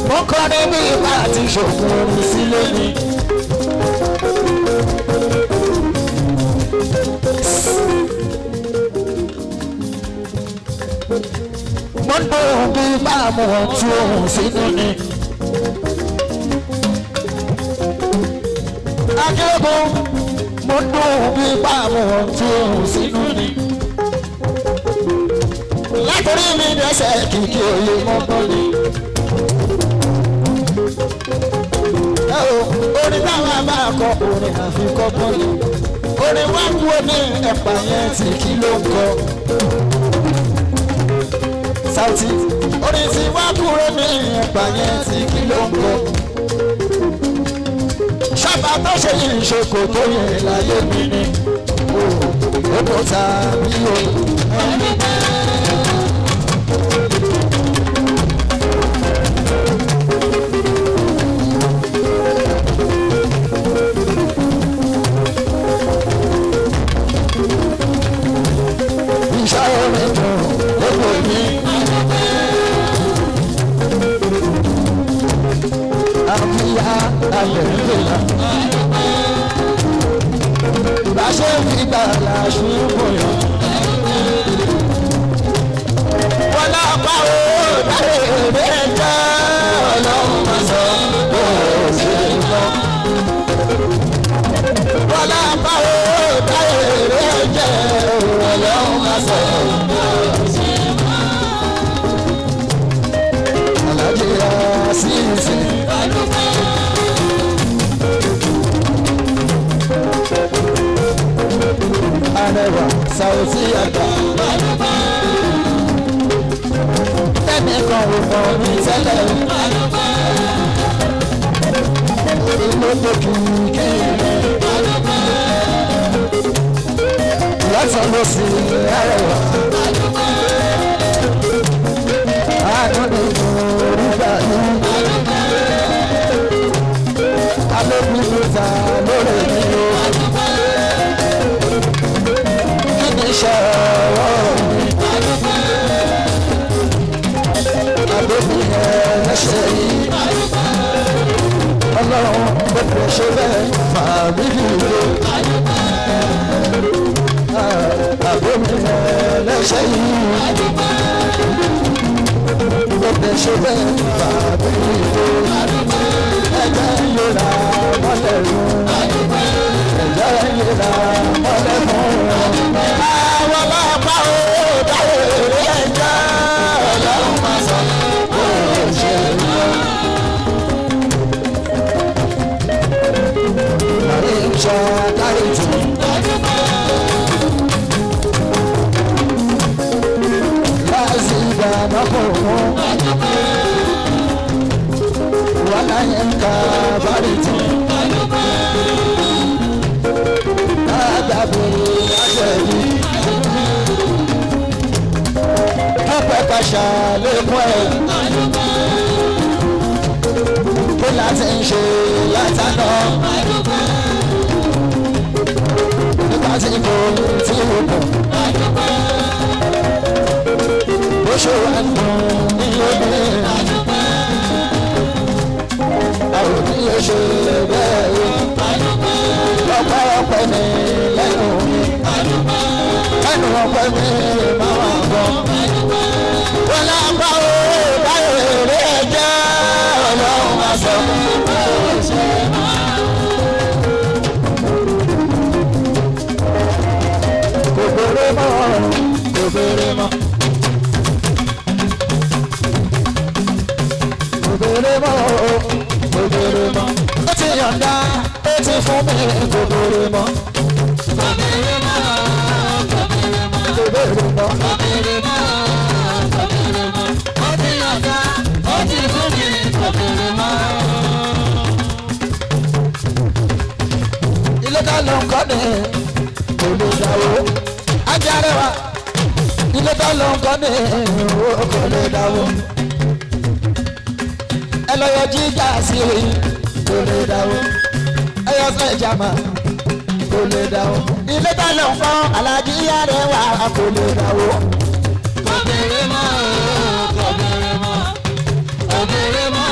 Mo kọrin ní ipá àti ṣògùn orin sí lónìí. Mo ń dùn bí báàmù ọtí ohun sínú ni. Akérèkọ́ mo ń dùn bí báàmù ọtí ohun sínú ni. Látòrí mi dẹ́sẹ̀ kìkì òye mọ́gbọ́n ni. Ẹ o, orin táwọn bá kọ orin àfikọ́gbọ́n ni. Orin wá kú omi ẹ̀pà yẹn tí kí ló ń kọ. Sauti orin tí wá kúrò ní ẹ̀pà yẹn tí kí ló ń kọ. Ṣọ́ba tó ṣe yìí ṣoko tó yẹ láyé mi ni. Odò tàbí o. Iṣẹ́ orin dùn lóko mi. Àbíyá ayẹ̀rẹ́lá. Ìbáṣe fi gbàlà ṣubú yàn. Wọ́n náà pa owó dáre èrè jẹ́ ọlọ́run máa sọ bó o ṣe lọ. Wọ́n náà pa owó dáre èrè jẹ́ ọlọ́run máa sọ bó o ṣe lọ. Alájí Asisi. Sàwùtí àgbà. Tẹ́mi kan ò mọ̀ mí tẹ́lẹ̀. Orí ló dókì kiri. Lọ́sàn ló sì arẹwà. Àánú ni mo rí gbà yín. Alóbi ló ta lórí mi o. Kí ni iṣẹ́ ọwọ́ mi? Alóbi ẹlẹ́ṣẹ̀ yìí. Ọlọ́run ó kò ṣe bẹ́ẹ̀ fàmí dìde. Àbómi ẹlẹ́ṣẹ̀ yìí. Ó kò ṣe bẹ́ẹ̀ fàmí dìde. Ẹ̀jẹ̀ ìlera mọ́lẹ̀ rú. Ẹ̀jẹ̀ ìlera mọ́lẹ̀ fún. Àwọn ọlọ́pàá ò dáwọ́ èrè ẹ̀jẹ̀. Ọlọ́run máa sọ bó ṣe lọ. Ṣàlékún ẹ̀ kó láti ń ṣe látàná nígbà tí kò tí ò pọ̀ bó ṣe wà nù ní omi àwọn oníyẹ ṣe bẹ́ẹ̀ o ọpẹ́ ọpẹ́ mi lẹ́nu mi lẹ́nu ọpẹ́ mi máa wà bọ̀ wọ́n lápá o báyọ̀ èrè ẹ̀jẹ̀ ọlọ́run máa sọ. Kò béèrè mọ́, kò béèrè mọ́. Kò béèrè mọ́, kò béèrè mọ́. Ó ti yọ̀ǹda, ó ti fún mi, kò béèrè mọ́. Kò béèrè mọ́, kò béèrè mọ́. Kò béèrè mọ́. Kò béèrè mọ́, kò béèrè mọ́. Ó ti yọ̀ǹda, ó ti fún mi, kò béèrè mọ́. Ilé ká ló ń kọ́ ni kò lè dáwó. Ajárẹwà ilé ká ló ń kọ́ ni kò lè dáwó. Ẹ lọ yọ jíjà sí i kò lè dáwó. Ẹ yọ sọ ìjàmà kò lè dáwó. Ilé ká ló ń kọ́ Alájí Arẹwà kò lè dáwó. Kò béèrè mọ́, kò béèrè mọ́. Kò béèrè mọ́,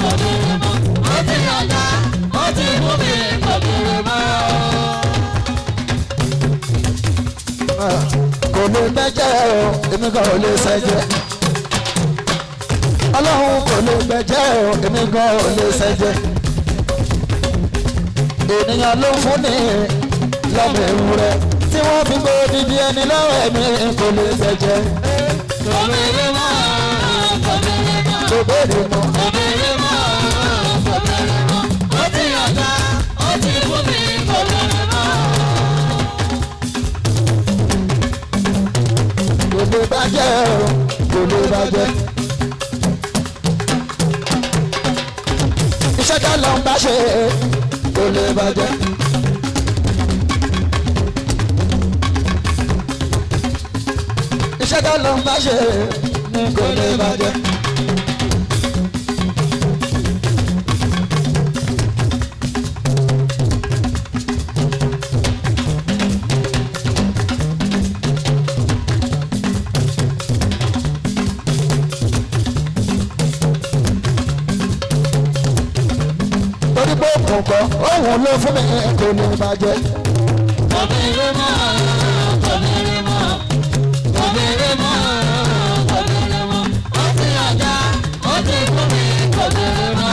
kò béèrè mọ́. Ó ti yọ̀ǹda, ó ti fún mi, kò béèrè mọ́. Kò lè gbẹ́jẹ́ o, èmi kan ò lè ṣẹ́jẹ́. Ọlọ́run kò lè gbẹ́jẹ́ o, èmi kan ò lè ṣẹ́jẹ́. Ènìyàn ló ń fún ní lọ́mọ ewúrẹ́ tí wọ́n fi gbé odidi ẹni lọ́wọ́ ẹ̀mí kò lè ṣẹ́jẹ́. Kò béèrè mọ́, kò béèrè mọ́. Kò béèrè mọ́. Kò béèrè mọ́, kò béèrè mọ́. Ó ti yọ̀ǹda, ó ti fún mi, kò béèrè mọ́. Kò lè bàjẹ́ o, kò lè bàjẹ́. Iṣẹ́ tó lọ ń bá ṣe kò lè bàjẹ́. Iṣẹ́ tó lọ ń bá ṣe ni kò lè bàjẹ́. Torí pé òkùnkọ̀ òun ló fún mi kò lè bàjẹ́. Kò béèrè mọ́, kò béèrè mọ́. Kò béèrè mọ́, kò béèrè mọ́. Ó ti yọ̀ǹda, ó ti fún mi, kò béèrè mọ́.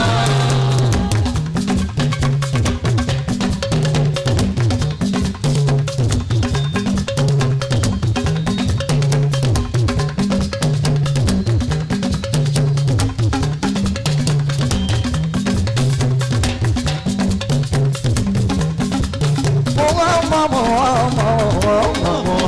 Mo wá mọ̀ mọ̀ mọ̀ mọ̀ mọ̀.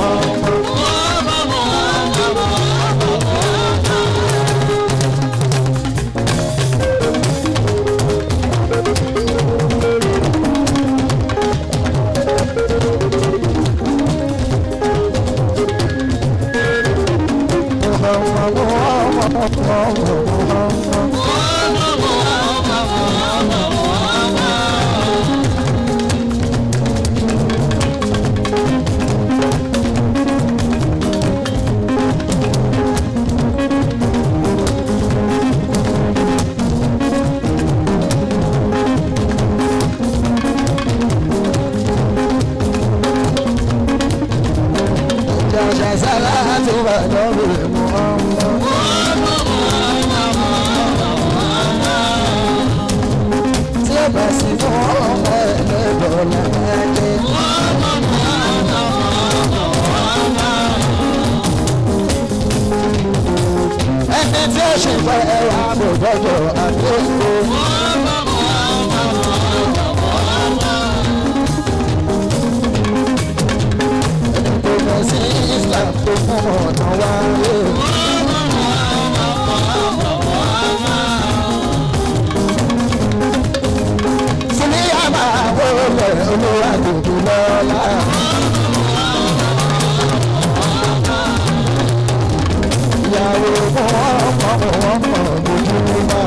Olúwa dòdò lọ́la. Ìyàwó mú ọmọ ọmọ lójúmọ́.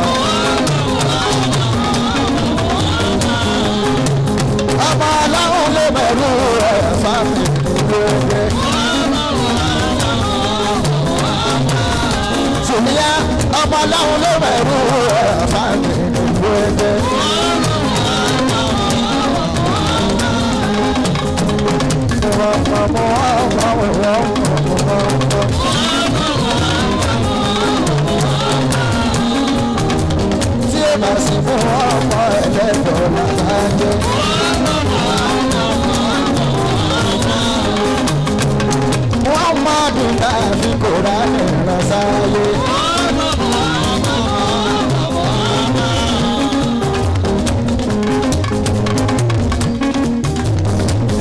Ọmọ aláwọ̀ lè bẹ̀rù ẹ̀ fámi lóde. Sùnìyà ọmọ aláwọ̀ lè bẹ̀rù ẹ̀ fámi lóde. Tí ó bá sì fún ọmọ ẹlẹ́dọ̀ọ́ lábàjẹ́. Wọ́n máa dùn láàfin kò rà nìran sáyé.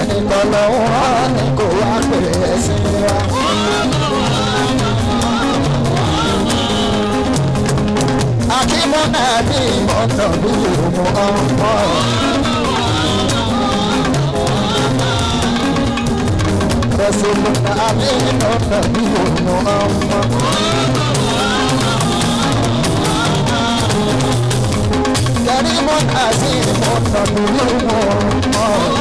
Ẹnì kan lọ́wọ́ ni kò wá pè é sí wa. Akímọ́ náà bí ìmọ̀nà bí òun ọmọ. Rasuluna aminu nabiyyu Muhammad. Karimun azimun nabiyyu Muhammad.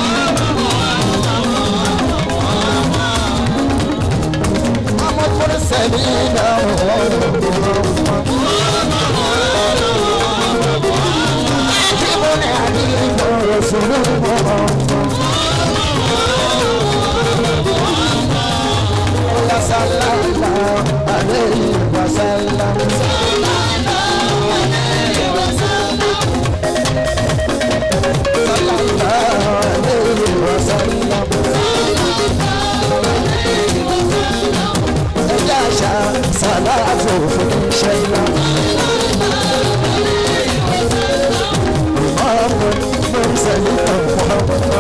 Muhammad mursalina Muhammad. Karimun aminu Rasulun Muhammad. Sallallahu alayhi wa sallam. Sallallahu alayhi wa sallam. Sallallahu alayhi wa sallam. Ẹja ṣá sàlátù fún iṣẹ́ ńlá. Ìmọ̀ọ́mù ló ń sẹ́yìn kan fún ọmọ.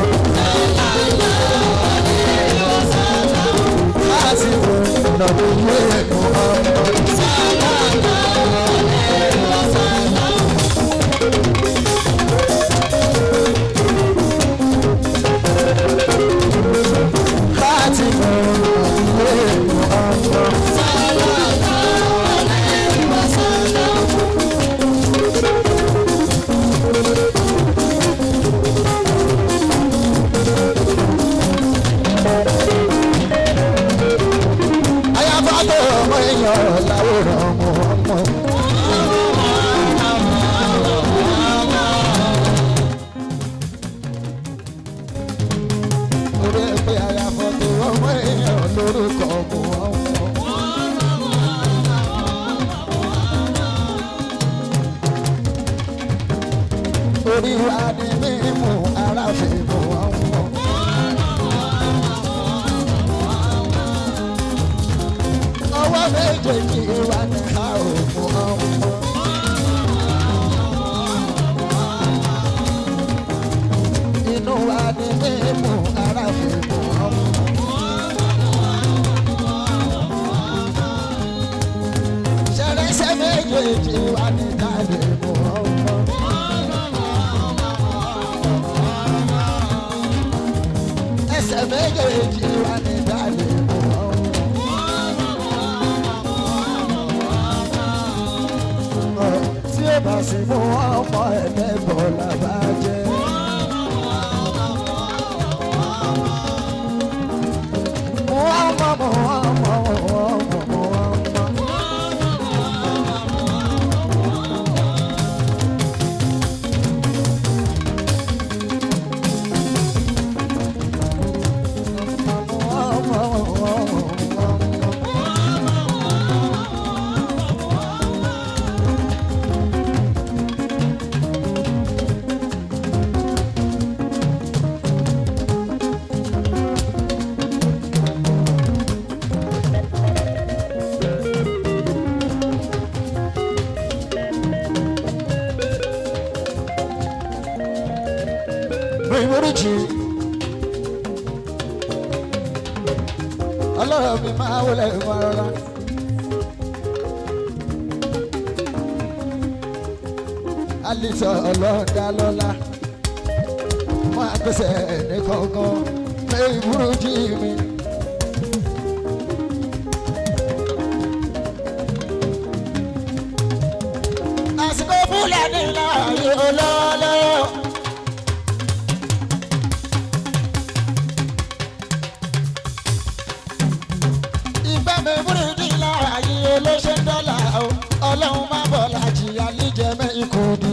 Orí wa ni mímú ara fi mú ọmọ. Ọwọ́ méjèèjì wa ni a ò mú ọmọ. Inú wa ni mímú ara fi mú ọmọ. Ṣẹ̀rẹ̀ṣẹ̀ méjèèjì wa ni ká lè mú ọmọ. Ẹsẹ̀ méjèèjì wa ni ká lè mú ọmọ. Tí ó bá sì mú ọmọ ẹlẹ́bọ̀ làbá jẹ́. Mú ọmọ mú ọmọ mú ọmọ mú ọmọ. Mú ọmọ mú ọmọ mú ọmọ. Mímúrújì ọlọ́run mi máa wọlé ìwà rárá. Alìsọ ọlọ́dà lọ́la. Máa gbèsè ní kọ̀ọ̀kan pé ìbúrújì mi. Àsìkò Fúlàní láàyè olólò. Ìgbà mi burújí láàyè olóṣè dọ́là o, ọlọ́run má bọ̀ lájì àlíjẹmẹ́ ikú di.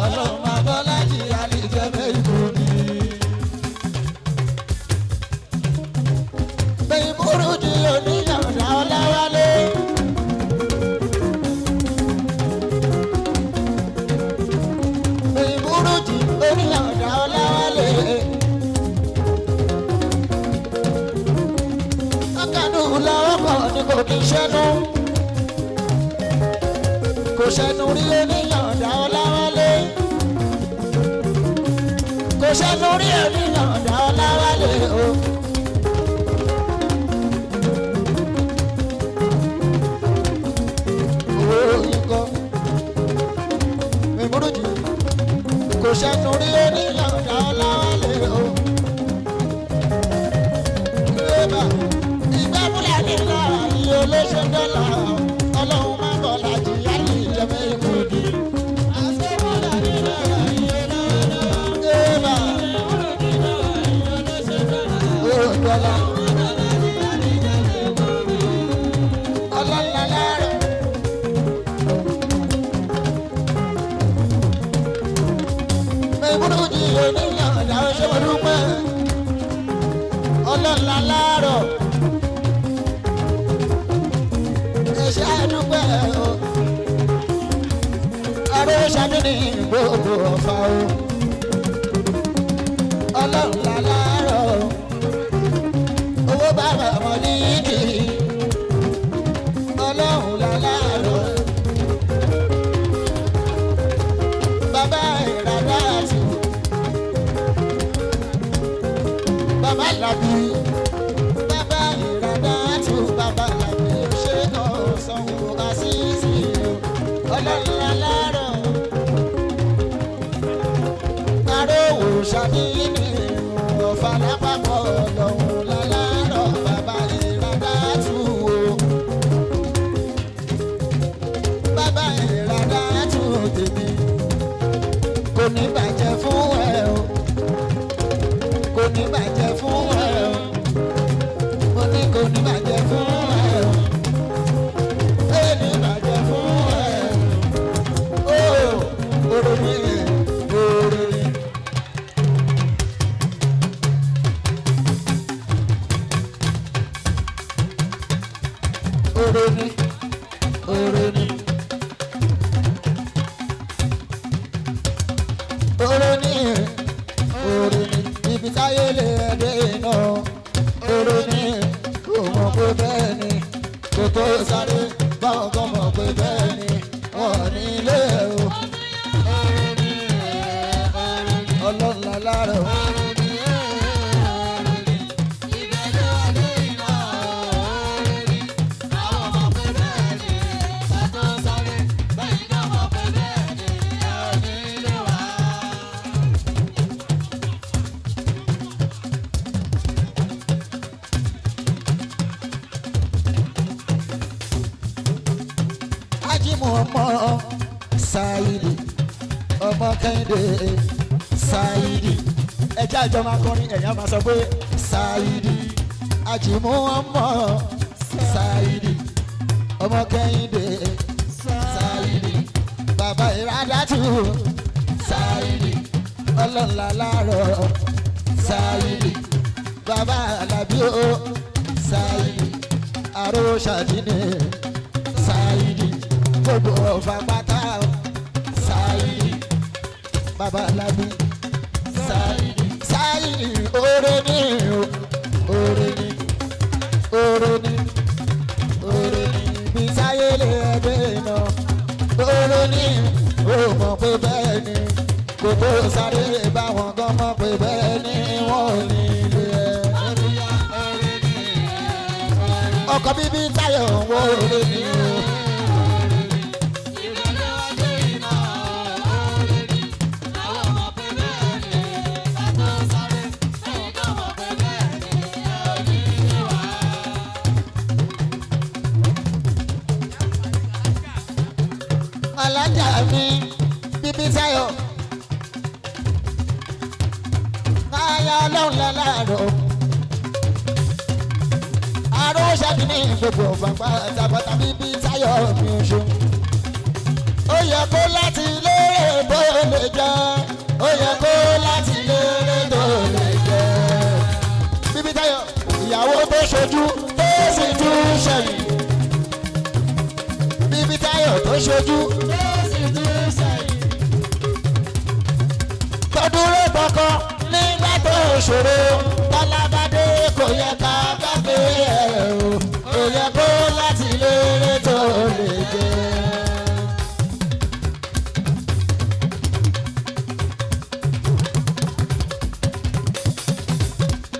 Ọlọ́run má bọ̀ lájì àlíjẹmẹ́ ikú di. Mi burújí oníyànjú ọláwálé. Mi burújí oníyànjú ọláwálé. Akadu làwọn kọ̀ ní kò kí ṣẹ́nu. Kò ṣẹ́nu rí oníyànjú ọláwálé. Kò ṣẹ́nu rí oníyànjú ọláwálé o. Owó ikọ̀ mi burújí kò ṣẹ́nu rí oníyànjú ọláwálé o. Ìgbà Fúlàní láàyè olóṣè dọ́là ọlọ́run má bọ̀ láti yálì ìjọba ikú di. Eba owó dọ́là ọlọ́lá láàrọ̀. Mẹ̀múrújì oníyànjú àwọn ṣé mo dúpẹ́ ọlọ́lá láàrọ̀. Ẹṣẹ́ àdúpẹ́ o. Aró ṣàdúní gbogbo ọ̀fà o. Ọlọ́lá láàrọ̀. Owó bàbá mọ̀ nídìí. Ọlọ́run láàrọ̀. Bàbá ìràdá àti bàbá làbí. Bàbá ìràdá àti bàbá làbí. Ṣé kò sanwó àṣìṣe o? Ọlọ́run láàrọ̀. Arówó ṣàdínì ọ̀fà lápapọ̀ ọlọ́run láàrọ̀. Bàbá ìràdá tù o. Bàbá ìràdá tù tèmi. Kò ní bàjẹ́ fún ẹ o. Kò ní bàjẹ́ fún ẹ o. Mo ní kò ní bàjẹ́ fún ẹ o. Ẹ ní bàjẹ́ fún ẹ o. Ó oore ni oore ni. Oore ni oore ni. Oore ni oore ni ibi táyé lè dé iná. Oore ni kò mọ̀ pé bẹ́ẹ̀ ni kò tó sáré báwọn kan mọ̀ pé bẹ́ẹ̀ ni wọ́n ní ilé o. Ọlọ́run lára o. Ajimu ọmọ Saidi ọmọ Kẹ́hìndé Saidi ẹjẹ́ àjọ máa kọrin ẹ̀yàn máa sọ pé Saidi Ajimu ọmọ Saidi ọmọ Kẹ́hìndé Saidi bàbá ìrádàtú Saidi ọlọ́lá láàárọ̀ Saidi bàbá Àlàbí o Saidi àrò ṣàdínì Saidi gbogbo ọ̀fà pátá o Saidi bàbá Àlàbí Saidi Saidi oore ni o oore ni oore ni oore ni bí sáyé lè ẹgbẹ́ iná oore ni o mọ̀ pé bẹ́ẹ̀ ni kò tó sáré báwọn gan mọ̀ pé bẹ́ẹ̀ ni wọ́n ò ní ilé ẹ̀. Ọkọ̀ bíbí táyọ̀ ń wọ oore ni o. Alájà mi bíbí Táyọ̀. Káyọ̀ ọlọ́run lálàárọ̀. Àrùn ṣáàkì ní gbogbo bàbá àtàbọ̀tà bíbí Táyọ̀ mi ò ṣe. Ó yẹ kó láti lérè bó lè jẹ́. Ó yẹ kó láti lérè bó lè jẹ́. Bíbí Táyọ̀ ìyàwó tó ṣojú tó sì tún ṣẹ̀yìn. Bíbí Táyọ̀ tó ṣojú tó sì tún ṣẹ̀yìn. Tó dúró tọkọ nígbà tó ṣòro. Tọ́lábádé kò yẹ ká gbàgbé ẹ̀ o. Kò yẹ kó láti lérè tó lè jẹ́.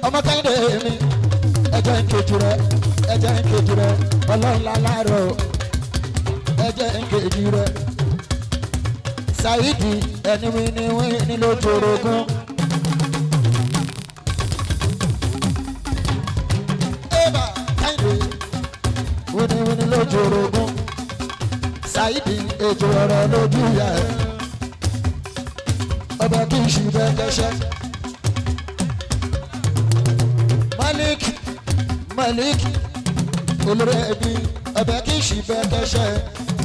Ọmọ Kẹ́hìndé mi, ẹjẹ́ ń kejì rẹ, ẹjẹ́ ń kejì rẹ, ọlọ́run lálárọ̀, ẹjẹ́ ń kejì rẹ. Saidi ẹni wíní wíní lójú orogún. Eba Kẹ́hìndé wíní wíní lójú orogún. Saidi ejò ọ̀rọ̀ lójú ìyá ẹ̀. Ọba kì í ṣù bẹ́ẹ̀ kẹ́sẹ́. Malik Malik olórí ẹbí ọbẹ̀ kì í ṣì bẹ́ẹ̀ kẹ́sẹ́.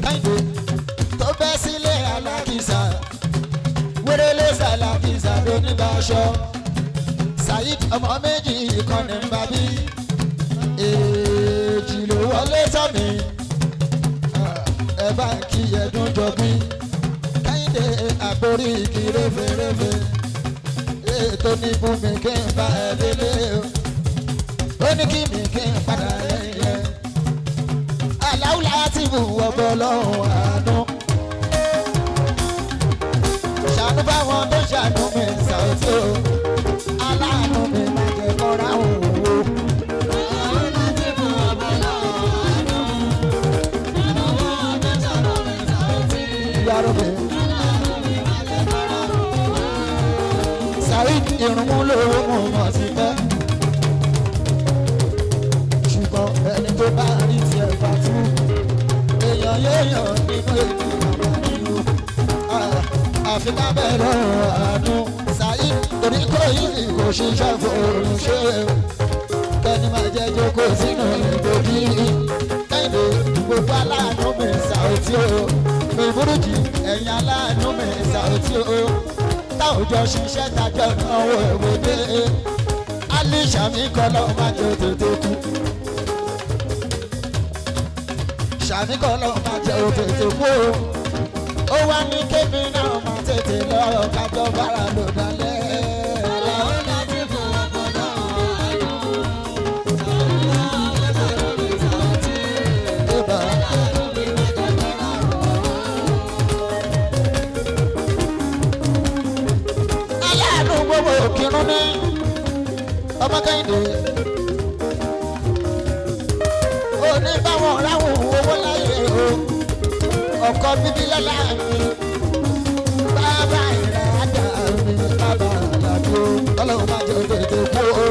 Kẹ́hìndé tó bẹ́ sílé alákìsà wérélé sàlákìsà lóníbàṣọ. Saheed ọmọ méjì ìkànnì ń bá bí èjì ló wọlé sọmi ẹ bá kí ẹdún jọ bí. Kẹ́hìndé àgbórí kí réferéfe ètò ní bùnmi kí n bá ẹ délé o, ó ní kí mi kí n padà lẹ́yìn ẹ. Aláwùlá ti bù ọbọ̀ lọ́hùn àánú. Ṣàánú báwọn tó ṣàánú mi ṣàwùjọ. Aláàánú mi máa jẹ kọ́ra òun o. Yàrá mi. Saheed irunmú lówó mú mọ̀ sí pẹ́. Ṣùgbọ́n ẹni tó bá rí tiẹ̀ bá tú. Èèyàn yéèyàn nínú ètò bàbá nínú. Àfi ká bẹ̀rẹ̀ àánú. Saheed torí kò yí kò ṣiṣẹ́ fòrùn ṣe. Kẹ́ni máa jẹ́ jókòó sínú ìbòjì. Kẹ́hìndé gbogbo aláàánú mi ṣàwùtí o. Ìbúrújì ẹ̀yìn aláàánú mi ṣàwùtí o. Táwùjọ ṣiṣẹ́ tajọ́ náwó ìwédé. Alisha mi kọ́ lọ́ máa jẹ tètè kú. Ṣàmì kọ́ lọ́ máa jẹ tètè kú o. Ó wá ní kébì náà máa tètè lọ kájọ bára lò dálẹ́. Eba. Aláàánú gbogbo òkìrún ní ọmọ Kẹ́hìndé. Òní báwọn ráhùn owó láyé o. Ọkọ bíbí lọ́la mi. Bàbá ìràdà mi, bàbá àlàbí o. Ọlọ́run má jẹ́ tètè kú o.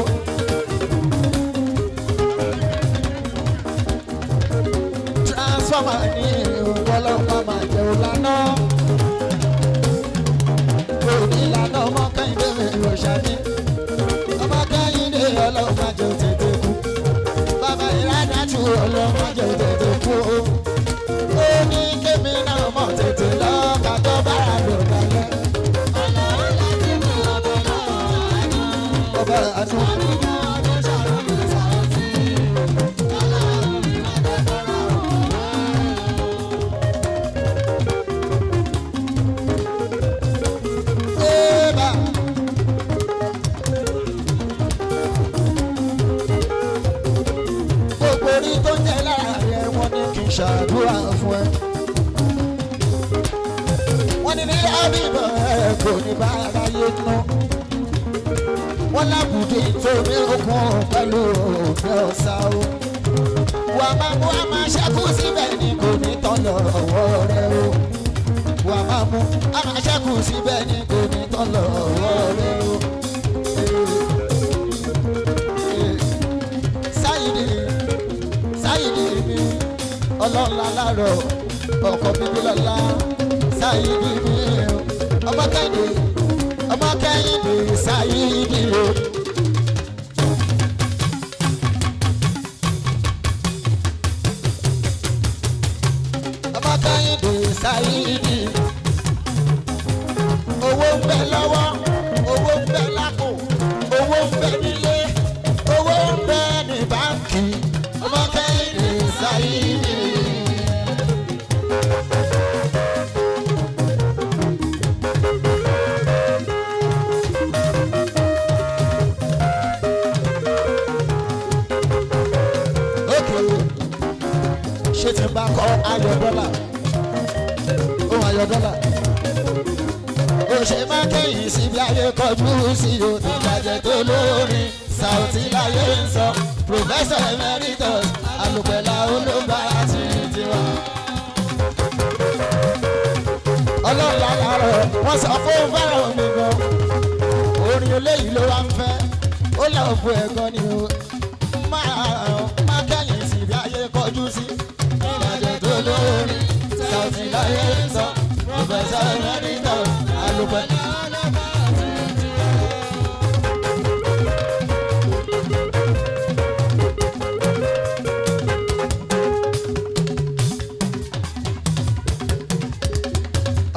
Transformer ní ọlọ́run má máa jẹ́ òlànà. Òní ìlànà ọmọ Kẹ́hìndé mi ò ṣàní. Ọmọ Kẹ́hìndé ọlọ́run má jẹ́ tètè kú. Bàbá ìràdà tù ọlọ́run má jẹ́ tètè kú o. Ó ní kémi náà mọ̀ tètè lọ kàtó bára lò balẹ̀. Ọba àánú. Eba. Gbogbo orí tó ń jẹ lára rẹ̀ wọ́n ní kí n ṣàdúrà fún ẹ. Wọ́n ní ní àbíbọ̀ ẹ kò ní bá aráyé nú. Wọ́n lábùdí torí okun pẹ̀lú òfin ọ̀sà o. Wà máa mú a máa ṣẹ́kù síbẹ̀ ni kò ní tán lọ́wọ́ rẹ o. Wà máa mú a máa ṣẹ́kù síbẹ̀ ni kò ní tán lọ́wọ́ rẹ o. Sáyidì Sáyidì mi ọlọ́run lálárọ̀. Ọkọ̀ bíbí lọ́la Sáyidi mi o. Ọmọ Kẹ́hìndé, ọmọ Kẹ́hìndé Sáyidi o. Ọmọ Kẹ́hìndé Sáyidi. Owó ń bẹ lọ́wọ́, owó ń bẹ lápò, owó ń bẹ nílé, owó ń bẹ ní báńkì. Ọmọ Kẹ́hìndé Sáyidi. Ókè, ṣé tí n bá kọ ayọ̀ dọ́là, ohun ayọ̀ dọ́là, ó ṣe má kẹ́yìn síbi ayé kọjú sí o, tó bàjẹ́ tó lórí Saoty láyé ń sọ, Professor Emeritus alùpẹ̀lá olóńgbà àti tiwa. Ọlọ́run alárọ̀ wọ́n sọ fún fẹ́ràn mi gan, orin eléyìí ló wá ń fẹ́, ó lọ́ọ́ fún ẹ̀gọ́ ni o. Máa kẹ́yìn síbi ayé kọjú sí. Ìbàjẹ́ tó lórí Saoty láyé ń sọ, Professor Emeritus alùpẹ̀lá.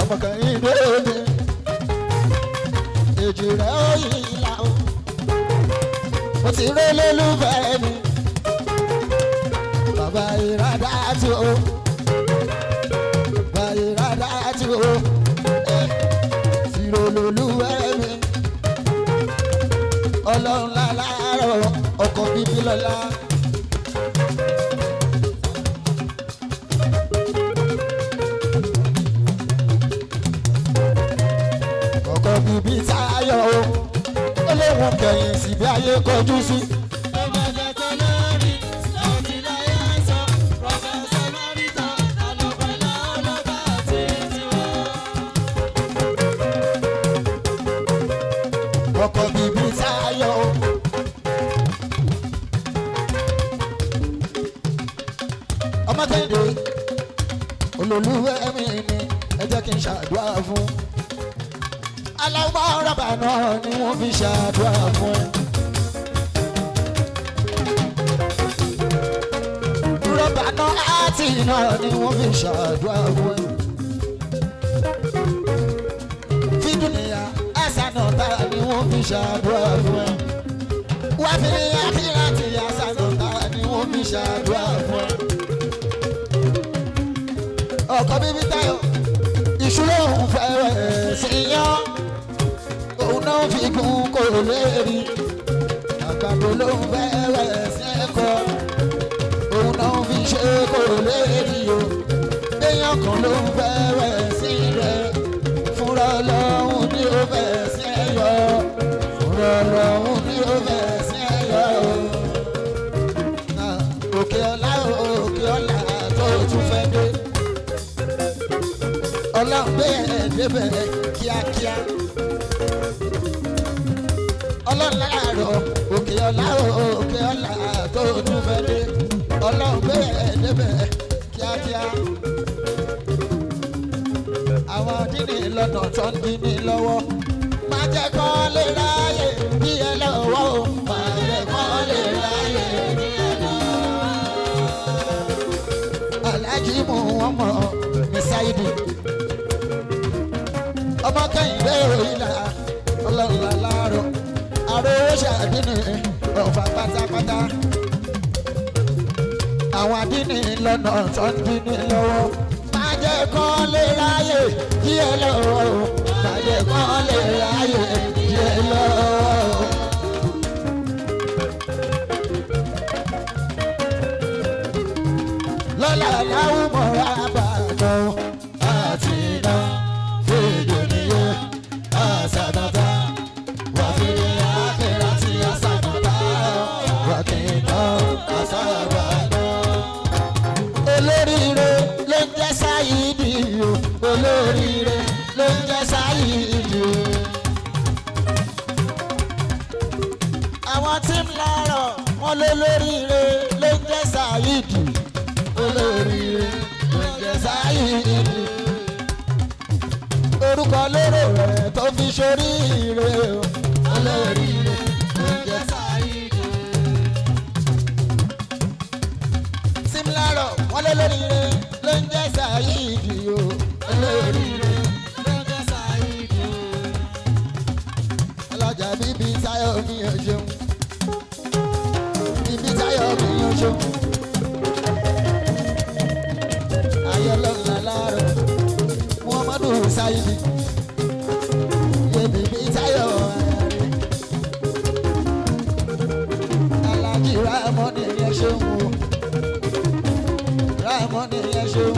Ọmọ kan ìdóde èjì rẹ̀ ó yí ìlà o, mo ti rí lólùfẹ́ mi, bàbá ìrádá tí o, bàbá ìrádá tí o, ti rí lólùfẹ́ mi, ọlọ́run láláàárọ̀ ọkọ̀ bíbí lọ́la. Ọkọ̀ bíbí táyọ̀ o, ó léwu kẹ̀yìn síbi ayé kọjú sí. Ọkọ̀ bíbí táyọ̀ o. Ọmọ Kẹ́hìndé olólùwẹ́ mi ni ẹ jẹ́ kí n ṣàdúrà fún. Aláwọ̀ rọ́bà náà ni wọ́n fi ṣàdúrà fún ẹ. Rọ́bà náà àti náà ni wọ́n fi ṣàdúrà fún ẹ. Fídúnìyà ẹ̀sà náà tá ni wọ́n fi ṣàdúrà fún ẹ. Wá fi àkírà tí ẹ̀sà náà tá ni wọ́n fi ṣàdúrà fún ẹ. Ọkọ bíbí Táyọ̀ ìṣúná òun fẹ́rẹ̀ sí yán, òun náà fi kún kò lérí, àgbàdo ló ń fẹ́rẹ̀ sí ẹ̀kọ́, òun náà fi ṣe kò lérí o, èèyàn kan ló ń fẹ́rẹ̀ sí rẹ̀, fúnra lọ́hùn ní ó fẹ́ sí ẹ̀yọ́, fúnra lọ́hùn ní ó fẹ́ sí ẹ̀yọ́ o. Òkè ọlá, òkè ọlá tó tún fẹ́ dé, ọlọ́run gbé ẹ̀ débẹ̀ kíákíá. Ọlọ́run láàárọ̀ òkè ọlá, òkè ọlá tó tún fẹ́ dé, ọlọ́run gbé ẹ̀ débẹ̀ kíákíá. Àwọn dídì lọ́nà tó ń dín ní lọ́wọ́, má jẹ́ kó lè ráyè bí ẹ lọ́wọ́ o, má jẹ́ kó lè ráyè bí ẹ lọ́wọ́. Aláàjì mú wọn mọ̀ ní Sáyidì, ọmọ Kẹ́hìndé ìlà ọlọ́run láàárọ̀ àrò owó ṣàdínì ọ̀fà pátápátá. Àwọn àdínì lọ́nà tó ń dínì lọ́wọ́, má jẹ́ kó lè ráyè kí ẹ lọ́wọ́ o, má jẹ́ kó lè ráyè kí ẹ lọ́wọ́. Lọ́la láwùmọ̀ra bàtàn àti iná fèdè níyẹ àṣàdàtà wà fèrè àkèrà tí àṣàdàtà wà kìnnà àṣàbàdà. Olóríire ló ń jẹ́ Sáyídì o, olóríire ló ń jẹ́ Sáyídì o. Àwọn tí ń lọ́rọ̀ wọn lólóríire ló ń jẹ́ Sáyídì, olóríire ló ń jẹ́ Sáyídì. ṣoríire o, olóríire ló ń jẹ́ Saheed. Similaro wọn lé lóríire ló ń jẹ́ Saheed o, olóríire Ló ń jẹ́ Saheed. ọlọ́jà bíbí táyọ̀ mi ò ṣeun, bíbí táyọ̀ mi ò ṣeun. Ayọ̀lọ́lá láàárọ̀ Muhammadu Saheed yé bíbí táyọ̀ ayáre. Alájí Rámọ́nì yẹn ṣeun o, Rámọ́nì yẹn ṣeun.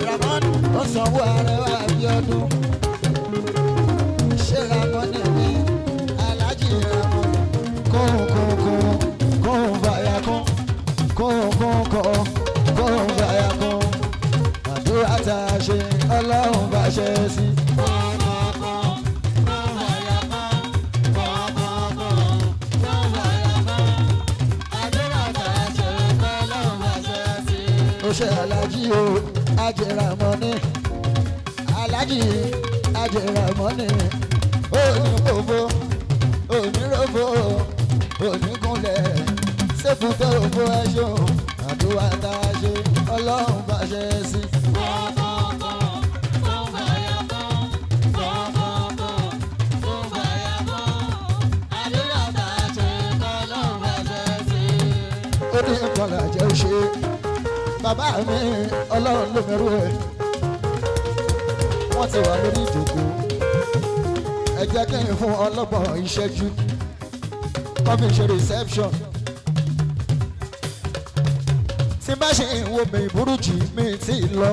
Ramọ́nì ó sanwó arẹwà Abíọ́dún. Ṣé Ramọ́nì mi Alájí Ramọ́nì kóhun kóhun kóhun kóhun báyà kún kóhun kóhun kóhun kóhun báyà kún àdúrà tá a ṣe Ọlọ́run bá ṣe sí. Ó ṣe Alájí o Ajẹ́ramọ́nì, Alájí Ajẹ́ramọ́nì, òní kòfó òní ròfó òní kúnlẹ̀ sẹ́kùtẹ̀ òfó ẹ̀ṣọ́ àdúrà tá a ṣe Ọlọ́run bá ṣe sí. Ó ní ìkọlà jẹ́ ṣe bàbá mi Ọlọ́run ló mẹ́rù ẹ̀, wọ́n ti wà lórí ìjókòó. Ẹ jẹ́ kí n fún ọlọ́gbọ̀n ìṣẹ́jú kọ́fí ṣe reception. Tí bá ṣe ń wo mi burújì mi tí ì lọ.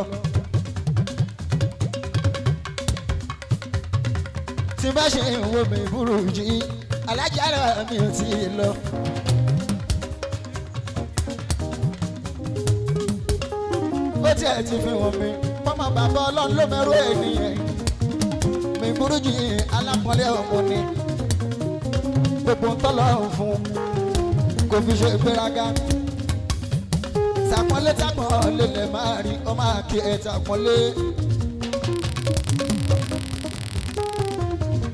Tí bá ṣe ń wo mi burújì alájà mi ò tí ì lọ. Ó tiẹ̀ ti fi wọ̀n mi mọ́mọ́ bàbá Ọlọ́run ló mẹ́rú ènìyàn mi burújì alápọ̀nlé ọmọ ni gbogbo ń tọ́lọ̀ fún kò fi ṣe gbéraga tàpọ́nlé tàpọ́nlé lè máa rí ọ máa kí ẹ tàpọ́nlé.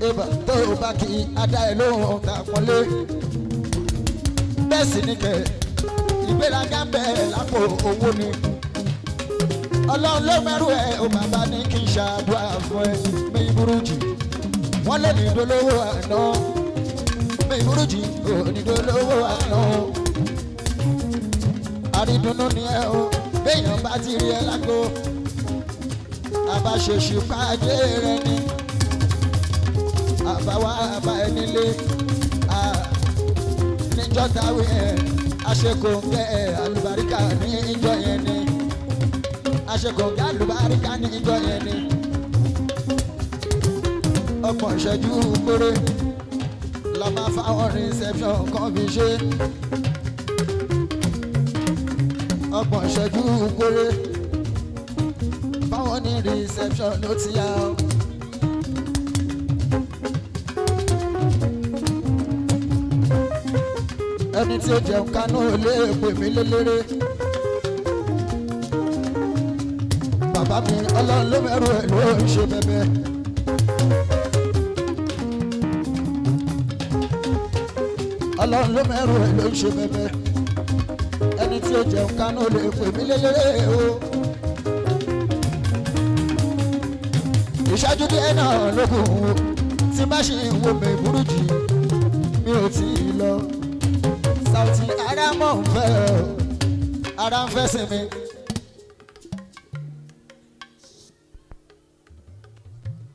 Ibà tó o bá kí adá ẹ lóhùn tàpọ́nlé bẹ́ẹ̀ sì ni kẹ̀ ìgbéraga ń bẹ lápò owó ni. Ọlọ́run ló mẹ́rù ẹ̀ o bàbá ní kí n ṣàdúrà fún ẹ mi burújì wọ́n lè ní dolówó àná mi burújì ò ní dolówó àná àrídùnnú ni ẹ o béèyàn bá ti rí ẹ lágbo àbáṣeṣù pàdé rẹ ni àbáwá àbá ẹ nílé níjọ́ táwé ẹ àṣekòǹgẹ́ ẹ àlùbáríkà ní ìjọ yẹn ni àṣekòǹgẹ́ àlùbáríkà ní ìjọ yẹn ni ọgbọ̀n ìṣẹ́jú péré la máa fáwọn reception kan fi ṣe ọgbọ̀n ìṣẹ́jú péré fáwọn ní reception ló ti yá o. Ẹni tí ó jẹun kánú lè pè mí lélẹ́rẹ́ bàbá mi Ọlọ́run ló mẹ́rù ẹ̀ ló ń ṣe bẹ́bẹ́. Ọlọ́run ló mẹ́rù ẹ̀ ló ń ṣe bẹ́bẹ́. Ẹni tí ó jẹun kánú lè pè mí lélẹ́rẹ́ o. Ìṣáájú díẹ̀ náà ló kù o tí bá ṣe ń wo mi burújì mi ò tí ì lọ. Saoty ara mọ̀ ń fẹ́ o, ara ń fẹ́ sinmi.